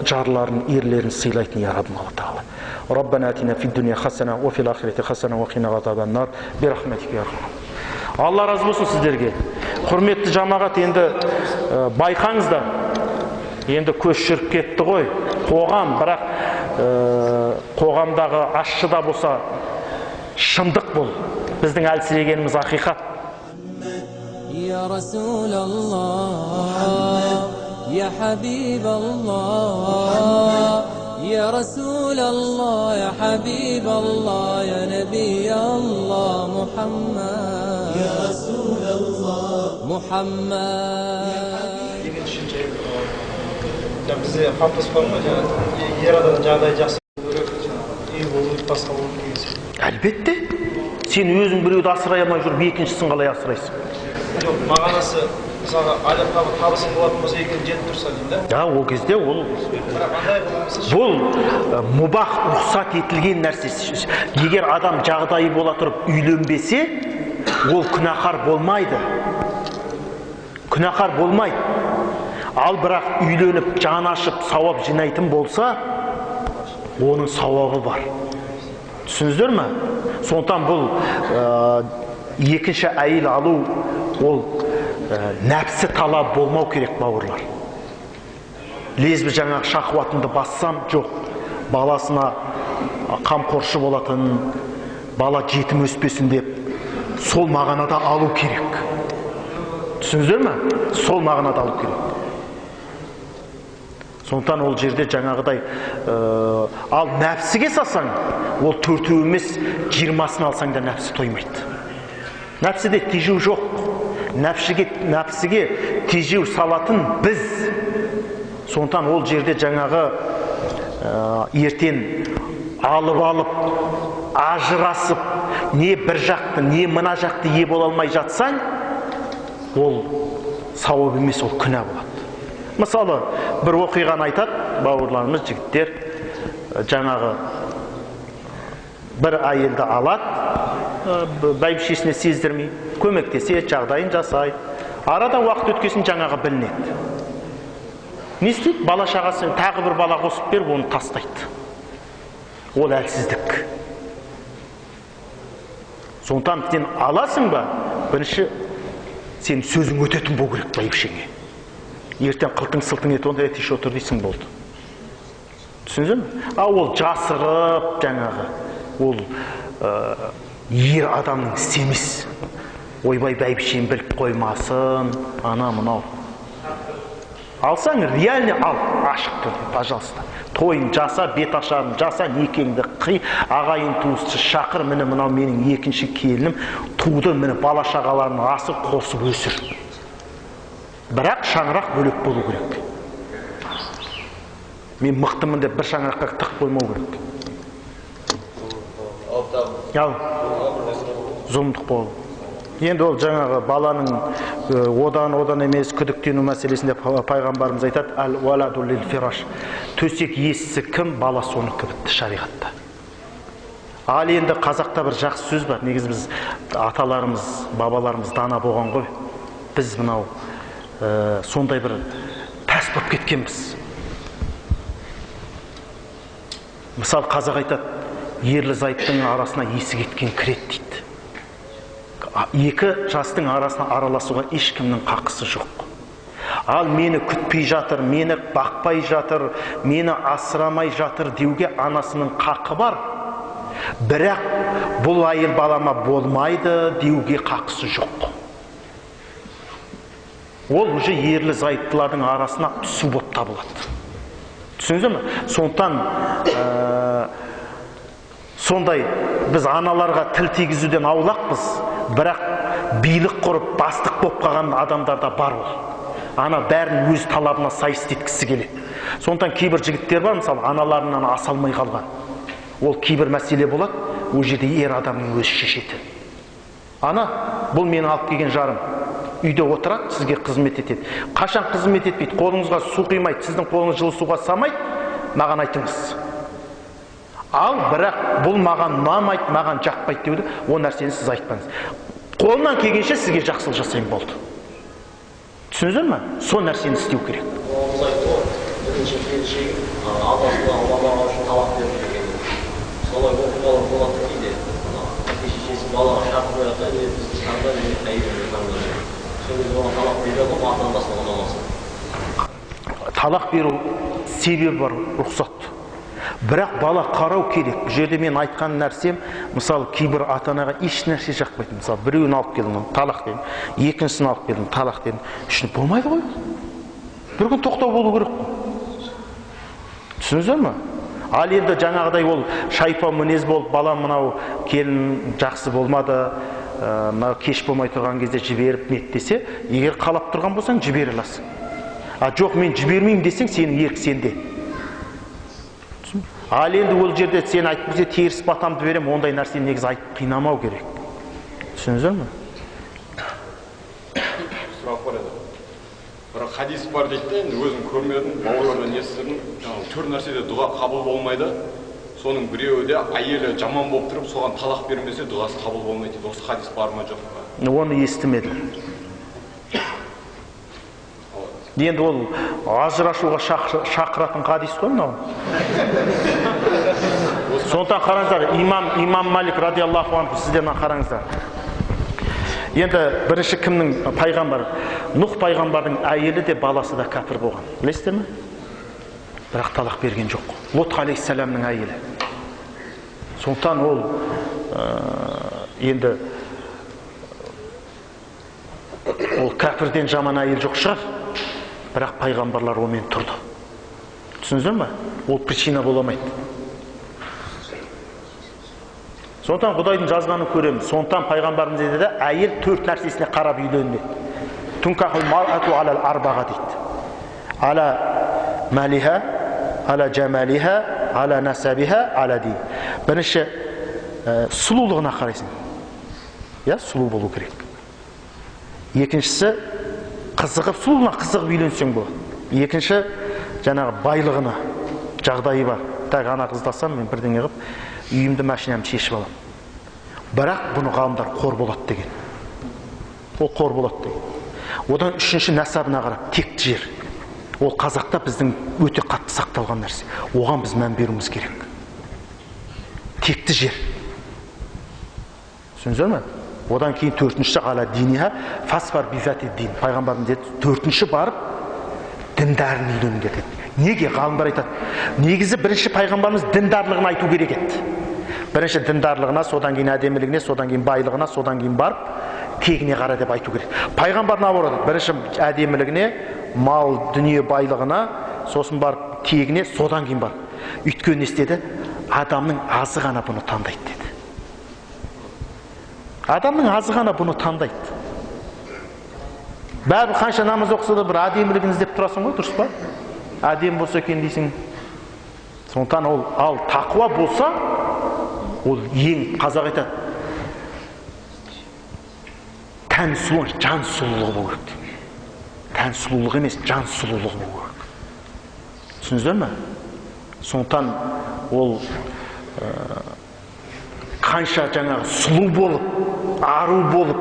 жарларын, ерлерін сыйлайтын. Я Раббым Алла Тағала. Раббана атина фид дуния хасана уа фил ахирати хасана уа қина азабан нар би рахматика я архамар. Алла разы болсын сіздерге. Құрметті жамағат, енді байқаңыздар. Енді көш жүріп кетті ғой қоғам, бірақ қоғамдағы ащы да болса шындық бұл. Біздің әлсірегеніміз ақиқат. Я Расул Аллах, يا حبيب الله يا رسول الله يا حبيب الله يا نبي الله محمد يا رسول الله محمد. Бізде қалыптасып қалған ғой, жаңағы ер адамның жағдайы жақсы болу керек, үй болу, басқа болу деген сияқты. Әлбетте, сен өзің біреуді асырай алмай жүріп, екіншісін қалай асырайсың? Жоқ, мағынасы мысалға айлық табысы болатын болса, екеуі жетіп тұрса деймін да. Ja, ол кезде ол бұл мубах, рұқсат етілген нәрсе. Егер адам жағдайы бола тұрып үйленбесе, ол күнәһар болмайды. Күнәһар болмайды. Ал бірақ үйленіп, жан ашып, сауап жинайтын болса, оның сауабы бар. Түсіндіңіздер ме? Сондықтан бұл екінші әйел алу ол нәпсі талап болмау керек, бауырлар. Лезбі жаңағы шахуатымды бассам, жоқ. Баласына қамқоршы болатын, бала жетім өспесін деп, сол мағынада алу керек. Түсіндіңіздер ме? Сол мағынада алу керек. Сондықтан ол жерде жаңағыдай, ал нәпсіге салсаң, ол төртеу емес, 20-сын алсаң да нәпсі тоймайды. Нәпсіде тежеу жоқ. Нәпсіге тежеу салатын біз. Сондықтан ол жерде жаңағы ертең алып-алып, ажырасып, не бір жақты, не мына жақты ие бола алмай жатсаң, ол сауап емес, ол күнә болады. Мысалы, бір оқиғаны айтады бауырларымыз, жігіттер, жаңағы бір әйелді алады, бәйбішесіне сездірмей, көмектеседі, жағдайын жасайды. Арада уақыт өткесін жаңағы білінеді. Не істейді? Бала шағасын тағы бір бала қосып беріп, оны тастайды. Ол әлсіздік. Сондықтан сен аласың ба, бірінші сен сөзің өтетін болу керек бәйбішеңе. Ертең қылтың сылтың етіп онда тише отыр дейсің, болды. Түсіндіңіз бе? А ол жасырып жаңағы, ол ер адамның ісі емес. Ойбай, бәйбішем біліп қоймасын, ана мынау. Алсаң, реально ал, ашық түрде, пожалуйста. Тойын жаса, бет ашарын жаса, некеңді қи, ағайын туысты шақыр, міне мынау менің екінші келінім туды, міне бала шағаларын асып қосып өсір. Бірақ шаңырақ бөлек болу керек. Мен мықтымын деп бір шаңыраққа тық қоймау керек. Ал, зұлымдық болу. Енді ол жаңағы баланың одан емес күдіктену мәселесінде пайғамбарымыз айтады, әл уаладу лил фираш. Төсек иесі кім, бала соныкі бітті шариғатта. Ал енді қазақта бір жақсы сөз бар. Негізі біз аталарымыз, бабаларымыз дана болған ғой. Біз мынау сондай бір пәс болып кеткенбіз. Мысалы, қазақ айтады, ерлі зайыптың арасына есі кеткен кіреді дейді. Екі жастың арасына араласуға ешкімнің қақысы жоқ. Ал мені күтпей жатыр, мені бақпай жатыр, мені асырамай жатыр деуге анасының қақы бар. Бірақ бұл әйел балама болмайды деуге қақысы жоқ. Ол уже ерлі зайыптылардың арасына түсу болып табылады. Түсіндіңіздер ме? Сондықтан сондай біз аналарға тіл тигізуден аулақпыз, бірақ билік құрып, бастық болып қалған адамдар да бар ол. Ана бәрін өз талабына сай істеткісі келеді. Сондықтан кейбір жігіттер бар, мысалы, аналарынан аса алмай қалған. Ол кейбір мәселе болады, ол жерде ер адамның өзі шешеді. Ана, бұл мені алып келген жарым. Үйде отырады, сізге қызмет етеді. Қашан қызмет етпейді, қолыңызға су құймайды, сіздің қолыңыз жылы суға самайды, маған айтыңыз. Ал бірақ бұл маған ұнамайды, маған жақпайды деуді, ол нәрсені сіз айтпаңыз. Қолынан келгенше сізге жақсылық жасаймын болды. Түсіндіңіздер ме? Сол нәрсені істеу керек. Бабамыз айтты ғой, бірінші келіншегім атасына, бабаға үшін талақ берді деген. Солай оқиғалар болады кейде. Әке шешесі балаға шарт қояды да, не бізді таңда, не әйелімді таңда. Сол кезде оған талақ бере алма, ата анасына ұнамаса. Талақ беру себебі бар, рұқсат. Бірақ бала қарау керек. Бұл жерде мен айтқан нәрсем, мысалы, кейбір ата-анаға еш нәрсе жақпайды. Мысалы, біреуін алып келдім, талақ дедім, екіншісін алып келдім, талақ дедім. Үшін болмайды ғой. Бір күн тоқтау болу керек қой. Түсіндіңіздер ме? Ал енді жаңағыдай ол шайпа мінез болып, бала мынау келін жақсы болмады, мынау кеш болмай тұрған кезде жіберіп нет десе, егер қалап тұрған болсаң жібере аласың. А жоқ, мен жібермеймін десең, сенің ерік сенде. Ал енді ол жерде сен айтып берсе, теріс батамды берем, ондай нәрсені негізі айтып қинамау керек. Түсіндіңіздер ме? Сұрақ бар еді. Бір хадис бар дейді де, енді өзім көрмедім, бауырлардан естідім. Жаңағы төрт нәрседе дұға қабыл болмайды. Соның біреуі де әйелі жаман болып тұрып, соған талақ бермесе, дұғасы қабыл болмайды дейді. Осы хадис бар ма, жоқ па? Оны естімедім. Енді ол ажырашуға шақыратын хадис қой мынау. Сондықтан қараңыздар, имам Малик радиаллаху анху, сіздер мына қараңыздар. Енді бірінші кімнің пайғамбар? Нұх пайғамбардың әйелі де баласы да кәпір болған. Білесіздер ме? Бірақ талақ берген жоқ. Лот алейхиссаламның әйелі. Сондықтан ол енді ол кәпірден жаман әйел жоқ шығар. Бірақ пайғамбарлар онымен тұрды. Түсіндіңіздер ме? Ол причина бола алмайды. Сондықтан Құдайдың жазғанын көреміз. Сондықтан пайғамбарымыз деді, әйел төрт нәрсесіне қарап үйленді. Тункахул мар'ату алал арбаға дейді. Ала малиха, ала жамалиха, ала насабиха, ала дин. Бірінші сұлулығына қарайсың. Я, сұлу болу керек. Екіншісі қызығып, сұлулығына қызығып үйленсең болады. Екінші, жаңағы байлығына, жағдайы бар. Так, ана қызды алсам, мен бірдеңе қылып, үйімді, машинамды шешіп аламын. Бірақ бұны ғалымдар қор болады деген. Ол қор болады деген. Одан үшінші, нәсабына қарап, текті жер. Ол қазақта біздің өте қатты сақталған нәрсе. Оған біз мән беруіміз керек. Текті жер. Түсіндіңіздер ме? Одан кейін төртінші, ала диниха фасфар бизати дин. Пайғамбарымыз деді, төртінші барып діндарын үйреніңдер деді. Неге ғалымдар айтады? Негізі бірінші пайғамбарымыз діндарлығын айту керек еді. Бірінші діндарлығына, содан кейін әдемілігіне, содан кейін байлығына, содан кейін барып тегіне қара деп айту керек. Пайғамбар наоборот, бірінші әдемілігіне, мал, дүние байлығына, сосын барып тегіне, содан кейін барып. Өйткені не істеді? Адамның азы ғана бұны таңдайды деді. Адамның азы ғана бұны таңдайды. Бәрібір қанша намаз оқыса да бір әдемілігін іздеп тұрасың ғой, дұрыс па? Әдемі болса екен дейсің. Сондықтан ол, ал тақуа болса, ол ең, қазақ айтады, тән сұлу, жан сұлулығы болу керек. Тән сұлулығы емес, жан сұлулығы болу керек. Түсіндіңіздер ме? Сондықтан ол Қанша жаңағы сұлу болып, ару болып,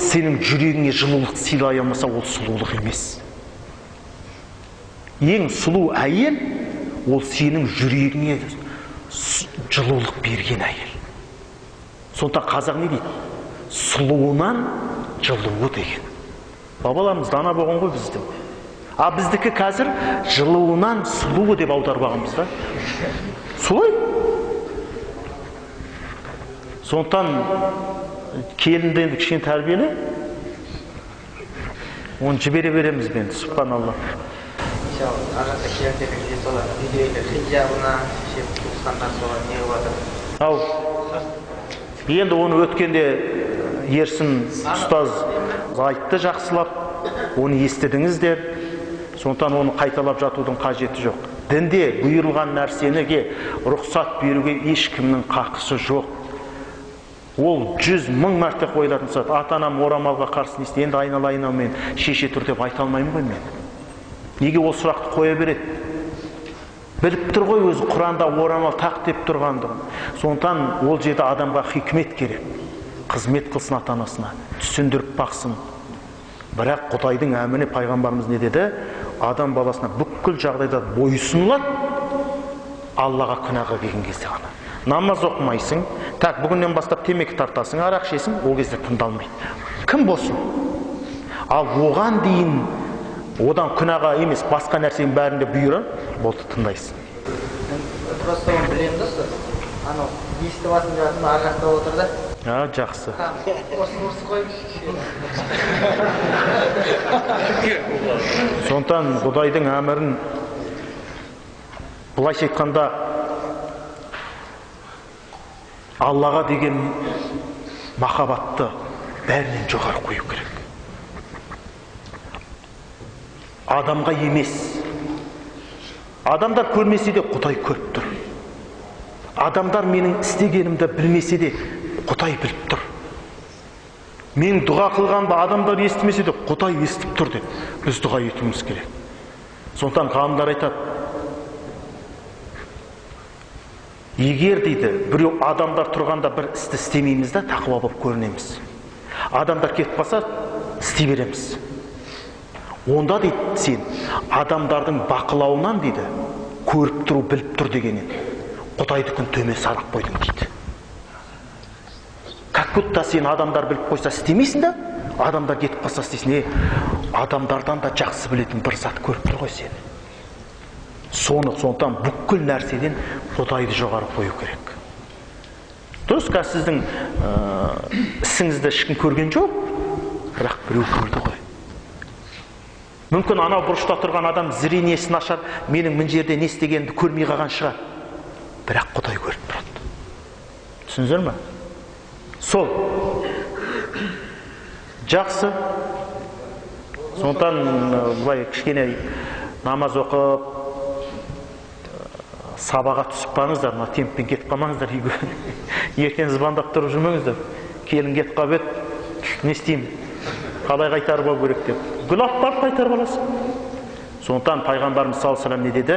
сенің жүрегіңе жылулық сыйлай алмаса, ол сұлулық емес. Ең сұлу әйел, ол сенің жүрегіңе жылулық берген әйел. Сондықтан қазақ не дейді? Сұлуынан жылуы деген. Бабаларымыз дана болған ғой біздің. А біздікі қазір жылуынан сұлуы деп аударып алғанбыз да. Солай. Сондықтан келінді енді кішкене тәрбиеле. Оны жібере береміз мен, субханалла. Ағасы келіндеріңізде солар үйдегі хиджабына, туысқандар солар не қылып жатыр? Ау, енді оны өткенде Ерсін ұстаз айтты жақсылап, оны естідіңіздер. Сондықтан оны қайталап жатудың қажеті жоқ. Дінде бұйырылған нәрсеніге рұқсат беруге ешкімнің қақысы жоқ. Ол 100 000 мәрте қойылатын сұрақ. Ата-анам орамалға қарсы не істе, енді айналайын ау мен шеше тұр деп айта алмаймын ғой мен. Неге ол сұрақты қоя береді? Біліп тұр ғой өзі Құранда орамал тақ деп тұрғандығын. Сондықтан ол жерде адамға хикмет керек. Қызмет қылсын ата-анасына, түсіндіріп бақсын. Бірақ Құдайдың әміріне пайғамбарымыз не деді? Адам баласына бүкіл жағдайда бойұсынылады, Аллаға күнәға келген кезде ғана. Намаз оқымайсың, так бүгіннен бастап темекі тартасың, арақ ішесің, ол кезде тыңдалмайды. Кім болсын? Ал оған дейін одан күнәға емес, басқа нәрсенің бәрінде бұйырар, болды, тыңдайсың. Просто оны білемін да, анау естіп алсын деп жатырмын, ар жақта отыр да. А, жақсы. Ұрыс қойып. Сондықтан Құдайдың әмірін былайша айтқанда Аллаға деген махаббатты бәрінен жоғары қою керек. Адамға емес. Адамдар көрмесе де Құдай көріп тұр. Адамдар менің істегенімді білмесе де Құдай біліп тұр. Мен дұға қылғанды адамдар естімесе де Құдай естіп тұр деп біз дұға етуіміз керек. Сондықтан ғалымдар айтады, егер дейді біреу адамдар тұрғанда бір істі істемейміз да, тақуа болып көрінеміз. Адамдар кетіп қалса істей береміз. Онда дейді сен адамдардың бақылауынан дейді көріп тұру, біліп тұр дегеннен Құдайдікін төмен сарап қойдың дейді. Как будто сен адамдар біліп қойса істемейсің да, адамдар кетіп қалса істейсің. Адамдардан да жақсы білетін бір зат көріп тұр ғой сені. Соны, сондықтан бүкіл нәрседен Құдайды жоғары қою керек. Дұрыс, қазір сіздің ісіңізді ешкім көрген жоқ, бірақ біреу көрді ғой. Мүмкін анау бұрышта тұрған адам зрениесі нашар, менің мына жерде не істегенімді көрмей қалған шығар. Бірақ Құдай көріп тұрады. Түсіндіңіздер ме? Сол. Жақсы. Сондықтан былай кішкене намаз оқып, сабаға түсіп қалыңыздар, мына темппен кетіп қалмаңыздар үйге. Ертең звондап тұрып жүрмеңіздер. Келін кетіп қалып еді, не істеймін? Қалай қайтарып алу керек деп. Гүл алып барып қайтарып аласың. Сондықтан пайғамбарымыз саллаллаху алейхи вассалам не деді?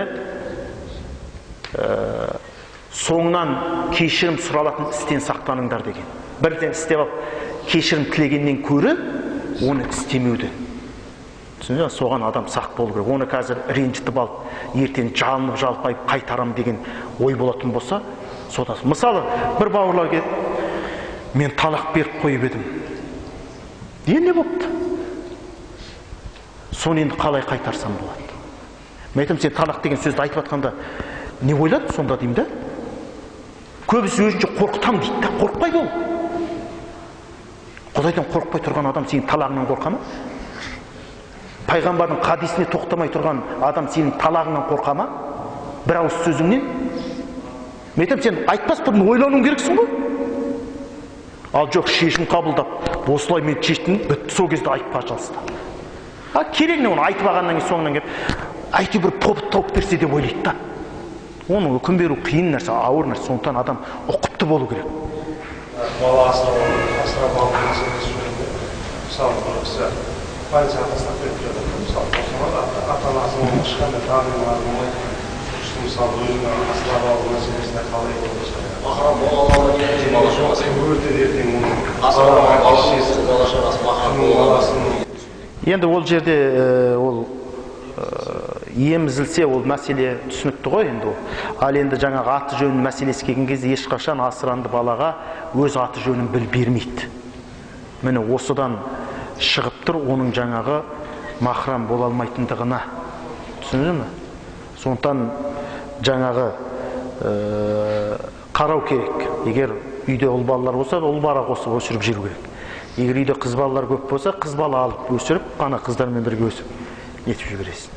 Соңынан кешірім сұралатын істен сақтаныңдар деген. Бірден істеп алып кешірім тілегеннен көрі оны істемеуді. Түсіндіңіз бе? Соған адам сақ болу керек. Оны қазір ренжітіп алып, ертең жалынып жалпайып қайтарам деген ой болатын болса, содан. Мысалы, бір бауырлар келіп, мен талақ беріп қойып едім. Енді не болыпты? Соны енді қалай қайтарсам болады? Мен айтамын, сен талақ деген сөзді айтып жатқанда не ойладың сонда деймін да? Көбісі өзінше қорқытам дейді да, қорықпайды ол. Құдайдан қорықпай тұрған адам сенің талағыңнан қорқа ма? Пайғамбардың хадисіне тоқтамай тұрған адам сенің талағыңнан қорқа ма? Бір ауыз сөзіңнен? Мен айтамын, сен айтпас бұрын ойлануың керексің ғой. Ал жоқ, шешім қабылдап, осылай мен шештім, бітті, сол кезде айтып пожалуйста. А керек не оны айтып алғаннан кейін соңынан келіп, әйтеуір бір повод тауып берсе деп ойлайды да. Оны үкім беру қиын нәрсе, ауыр нәрсе, сондықтан адам ұқыпты болу керек. Бала асырап алу мәселесі жөнінде, мысалы, бір кісі полицияға тастап беріп жатыр, мысалы, ата-анасының ешқандай проблемалары болмайды. Мысалы, өзінің асырап алу мәселесіне қалай болса. Махрам бола ала ма, бала шағасы Ертең оның бала шағасы баласының. Енді ол жерде ол емізілсе, ол мәселе түсінікті ғой енді ол. Ал енді жаңағы аты жөнін мәселесі келген кезде ешқашан асыранды балаға өз аты жөнін біл бермейді. Міне, осыдан шығып тұр оның жаңағы махрам бола алмайтындығына. Түсіндіңіз ме? Сондықтан жаңағы қарау керек. Егер үйде ұл балалар болса, ұл бала қосып өсіріп жүру керек. Егер үйде қыз балалар көп болса, қыз бала алып өсіріп, ана қыздармен бірге өсіп нетіп жібересің.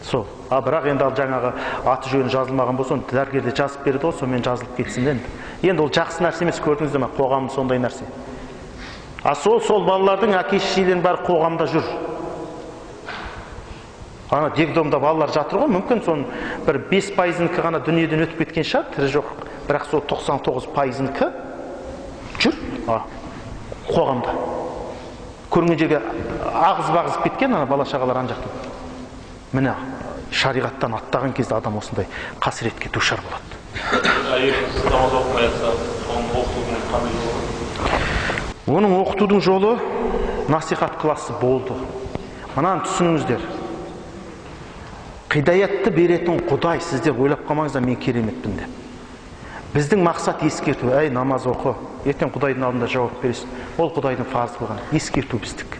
Сол. А бірақ енді ал жаңағы аты жөні жазылмаған болса, оны дәрігерде жазып береді ғой, сонымен жазылып кетсін енді. Енді ол жақсы нәрсе емес, көрдіңіздер ме, қоғам сондай нәрсе. А сол балалардың әке шешелерінің бәрі қоғамда жүр. Ана детдомда балалар жатыр ғой, мүмкін соның бір 5%-нікі ғана дүниеден өтіп кеткен шығар, тірі жоқ. Бірақ сол 99%-нікі жүр қоғамда. Көрінген жерге ағызып кеткен ана бала шағалар ана жақта. Міне, шариғаттан аттаған кезде адам осындай қасіретке душар болады. Әйеліңіз намаз оқымай жатса, соны оқытудың қандай жолы бар? Оның оқытудың жолы насихат классы болды. Мынаны түсініңіздер. Хидаятты беретін Құдай, сіздер ойлап қалмаңыздар мен кереметпін деп. Біздің мақсат ескерту. Әй, намаз оқы, ертең Құдайдың алдында жауап бересің. Ол Құдайдың фарыз қылған ескерту біздік.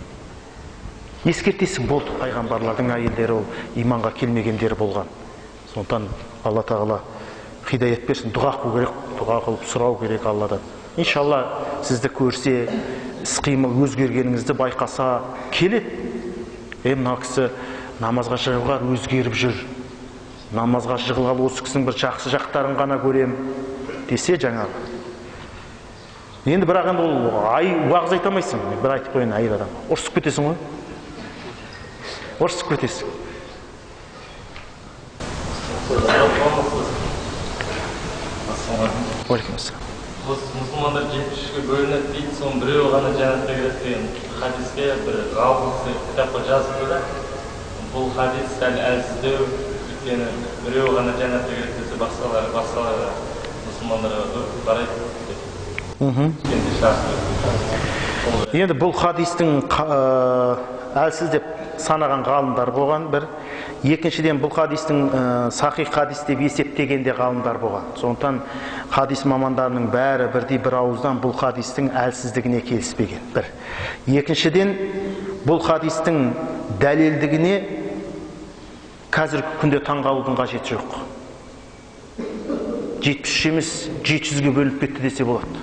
Ескертесің болды. Пайғамбарлардың әйелдері ол иманға келмегендері болған. Сондықтан Алла Тағала хидаят берсін, дұға қылу керек, дұға қылып сұрау керек Алладан. Иншалла сізді көрсе, іс қимыл өзгергеніңізді байқаса келеді. Мына кісі намазға жығылғалы өзгеріп жүр. Намазға жығылғалы осы кісінің бір жақсы жақтарын ғана көрем десе жаңағы. Енді бірақ енді ол ай уағыз айта алмайсың. Бір айтып қояйын, әйел адам. Ұрсып кетесің ғой. Ұрсып кетесің. Уалейкум ассалам. Мұсылмандар 73-ке бөлінеді дейді, соның біреуі ғана жәннатқа кіреді деген хадиске бір ғалым кісі кітапқа жазыпты да. Бұл хадис сәл әлсіздеу, өйткені біреуі ғана жәннатқа кіреді десе, басқалары мұсылмандарға қарайды деп. Енді бұл хадистің әлсіз деп санаған ғалымдар болған бір. Екіншіден, бұл хадистің сахих хадис деп есептеген де ғалымдар болған. Сондықтан хадис мамандарының бәрі бірдей бір ауыздан бұл хадистің әлсіздігіне келіспеген бір. Екіншіден, бұл хадистің дәлелдігіне қазіргі күнде таңғалудың қажеті жоқ. 73 емес, 700-ге бөлініп кетті десе болады.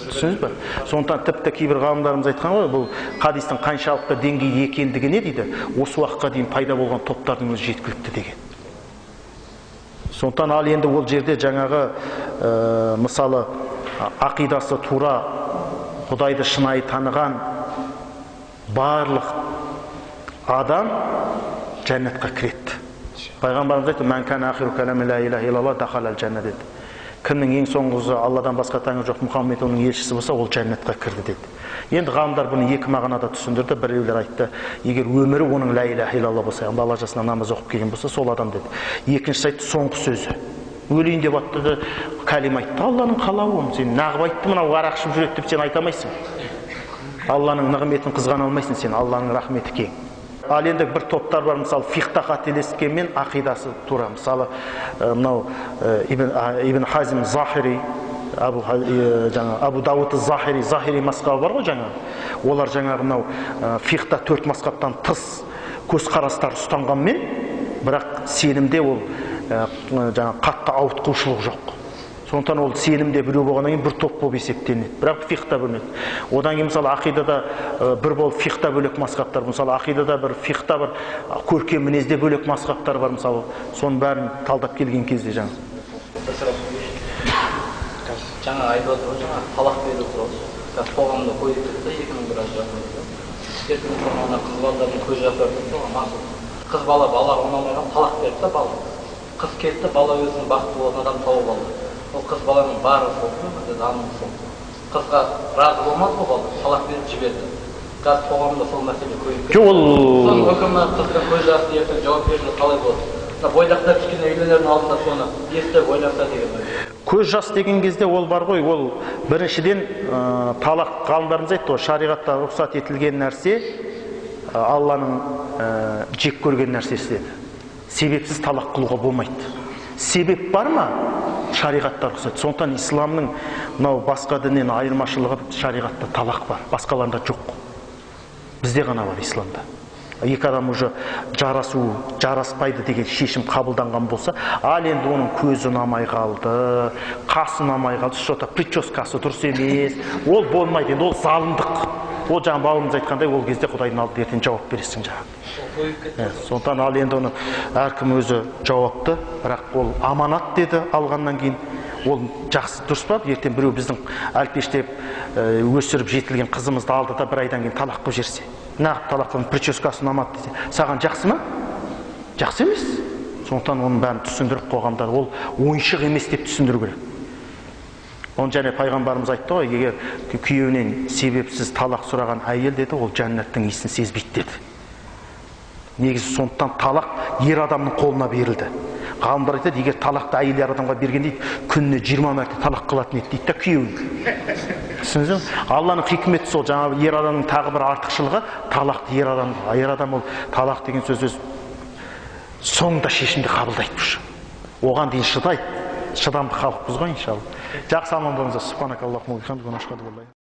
Түсіндіңіз бе? Сондықтан тіпті кейбір ғалымдарымыз айтқан ғой, бұл хадистің қаншалықты деңгейде екендігіне дейді, осы уақытқа дейін пайда болған топтардың өзі жеткілікті деген. Сондықтан ал енді ол жерде жаңағы мысалы ақидасы тура, Құдайды шынайы таныған барлық адам жәннатқа кіреді. Пайғамбарымыз айтты, «Мән кәна ахиру кәләмі ла илаһа иллаллах дахалал жәнна» деді. Кімнің ең соңғысы Алладан басқа тәңір жоқ, Мұхаммед оның елшісі болса, ол жәннатқа кірді деді. Енді ғалымдар бұны екі мағынада түсіндірді. Біреулер айтты, егер өмірі оның ла илаһа иллаллах болса, бала жасынан намаз оқып келген болса, сол адам деді. Екіншісі айтты, соңғы сөзі. Өлейін деп атты да кәлима айтты. Алланың қалауы, сен нағып айтты, мынау арақ ішіп жүреді деп сен айта алмайсың. Алланың нығметін қызғана алмайсың сен, Алланың рахметі кең. Ал енді бір топтар бар, мысалы, фиқта қателескенмен ақидасы тура. Мысалы, мынау Ибн Хазим Захири, Абу Дауд Захири, Захири мазхабы бар ғой жаңағы. Олар жаңағы мынау фиқта 4 мазхабтан тыс көзқарастар ұстанғанмен, бірақ сенімде ол жаңа қатты ауытқушылық жоқ. Сондықтан ол сенімде біреу болғаннан кейін бір топ болып есептелінеді. Бірақ фиқта бөлінеді. Одан кейін мысалы ақидада бір болып фиқта бөлек мазхабтар, мысалы ақидада бір, фиқта бір, көркем мінезде бөлек мазхабтар бар мысалы. Соның бәрін талдап келген кезде жаңа. Жаңа айтып отыр ғой, жаңа талақ беру туралы. Қазір қоғамда қойып кетті, 2001 жылы. Ертең ана қыз балалардың көз жасы бар дейді ғой, мақұл. Қыз бала балаға ұнамай қалып талақ берді да бала. Қыз кетті, бала өзінің бақытты болатын адам тауып алды. Ол қыз баланың бары сол, заманы сол. Қызға разы болмады ғой бала, талақ беріп жіберді. Қазір қоғамда сол мәселе көбейіп кетті. Жоқ, ол Соның үкімі қыздың көз жасы ертең жауапкершілігі қалай болады? Мына бойдақтар кішкене үйленердің алдында соны естіп ойланса деген ой. Көз жас деген кезде ол бар ғой, ол біріншіден талақ, ғалымдарымыз айтты ғой, шариғатта рұқсат етілген нәрсе Алланың жек көрген нәрсесі деді. Себепсіз талақ қылуға болмайды. Себеп бар ма? Шариғатта рұқсат. Сондықтан исламның мынау басқа діннен айырмашылығы, шариғатта талақ бар, басқаларында жоқ. Бізде ғана бар исламда. Екі адам уже жарасу, жараспайды деген шешім қабылданған болса, ал енді оның көзі ұнамай қалды, қасы ұнамай қалды, что-то прическасы дұрыс емес, ол болмайды енді, ол залымдық. Ол жаңа бауырымыз айтқандай, ол кезде Құдайдың алдында ертең жауап бересің жаңағы. Сондықтан ал енді оны әркім өзі жауапты, бірақ ол аманат деді алғаннан кейін, ол жақсы дұрыс па? Ертең біреу біздің әлпештеп өсіріп жетілген қызымызды алды да бір айдан кейін талақ қылып жіберсе, неғып талақ қылдың, прическасы ұнамады десе, саған жақсы ма? Жақсы емес. Сондықтан оның бәрін түсіндіріп қоғамда ол ойыншық емес деп түсіндіру керек. Оны және пайғамбарымыз айтты ғой, егер күйеуінен себепсіз талақ сұраған әйел деді, ол жәннаттың иісін сезбейді деді. Негізі сондықтан талақ ер адамның қолына берілді. Ғалымдар айтады, егер талақты әйел ер адамға берген дейді, күніне 20 мәрте талақ қылатын еді дейді да күйеуін. Түсіндіңіз бе? Алланың хикметі сол, жаңағы ер адамның тағы бір артықшылығы талақты ер адам, ер адам ол талақ деген сөз өз соңында шешімді қабылдайды уже. Оған дейін шыдайды. Шыдамды халықпыз ғой иншалла. Жақсы, аман болыңыздар. Субханакаллахумма ва бихамдика,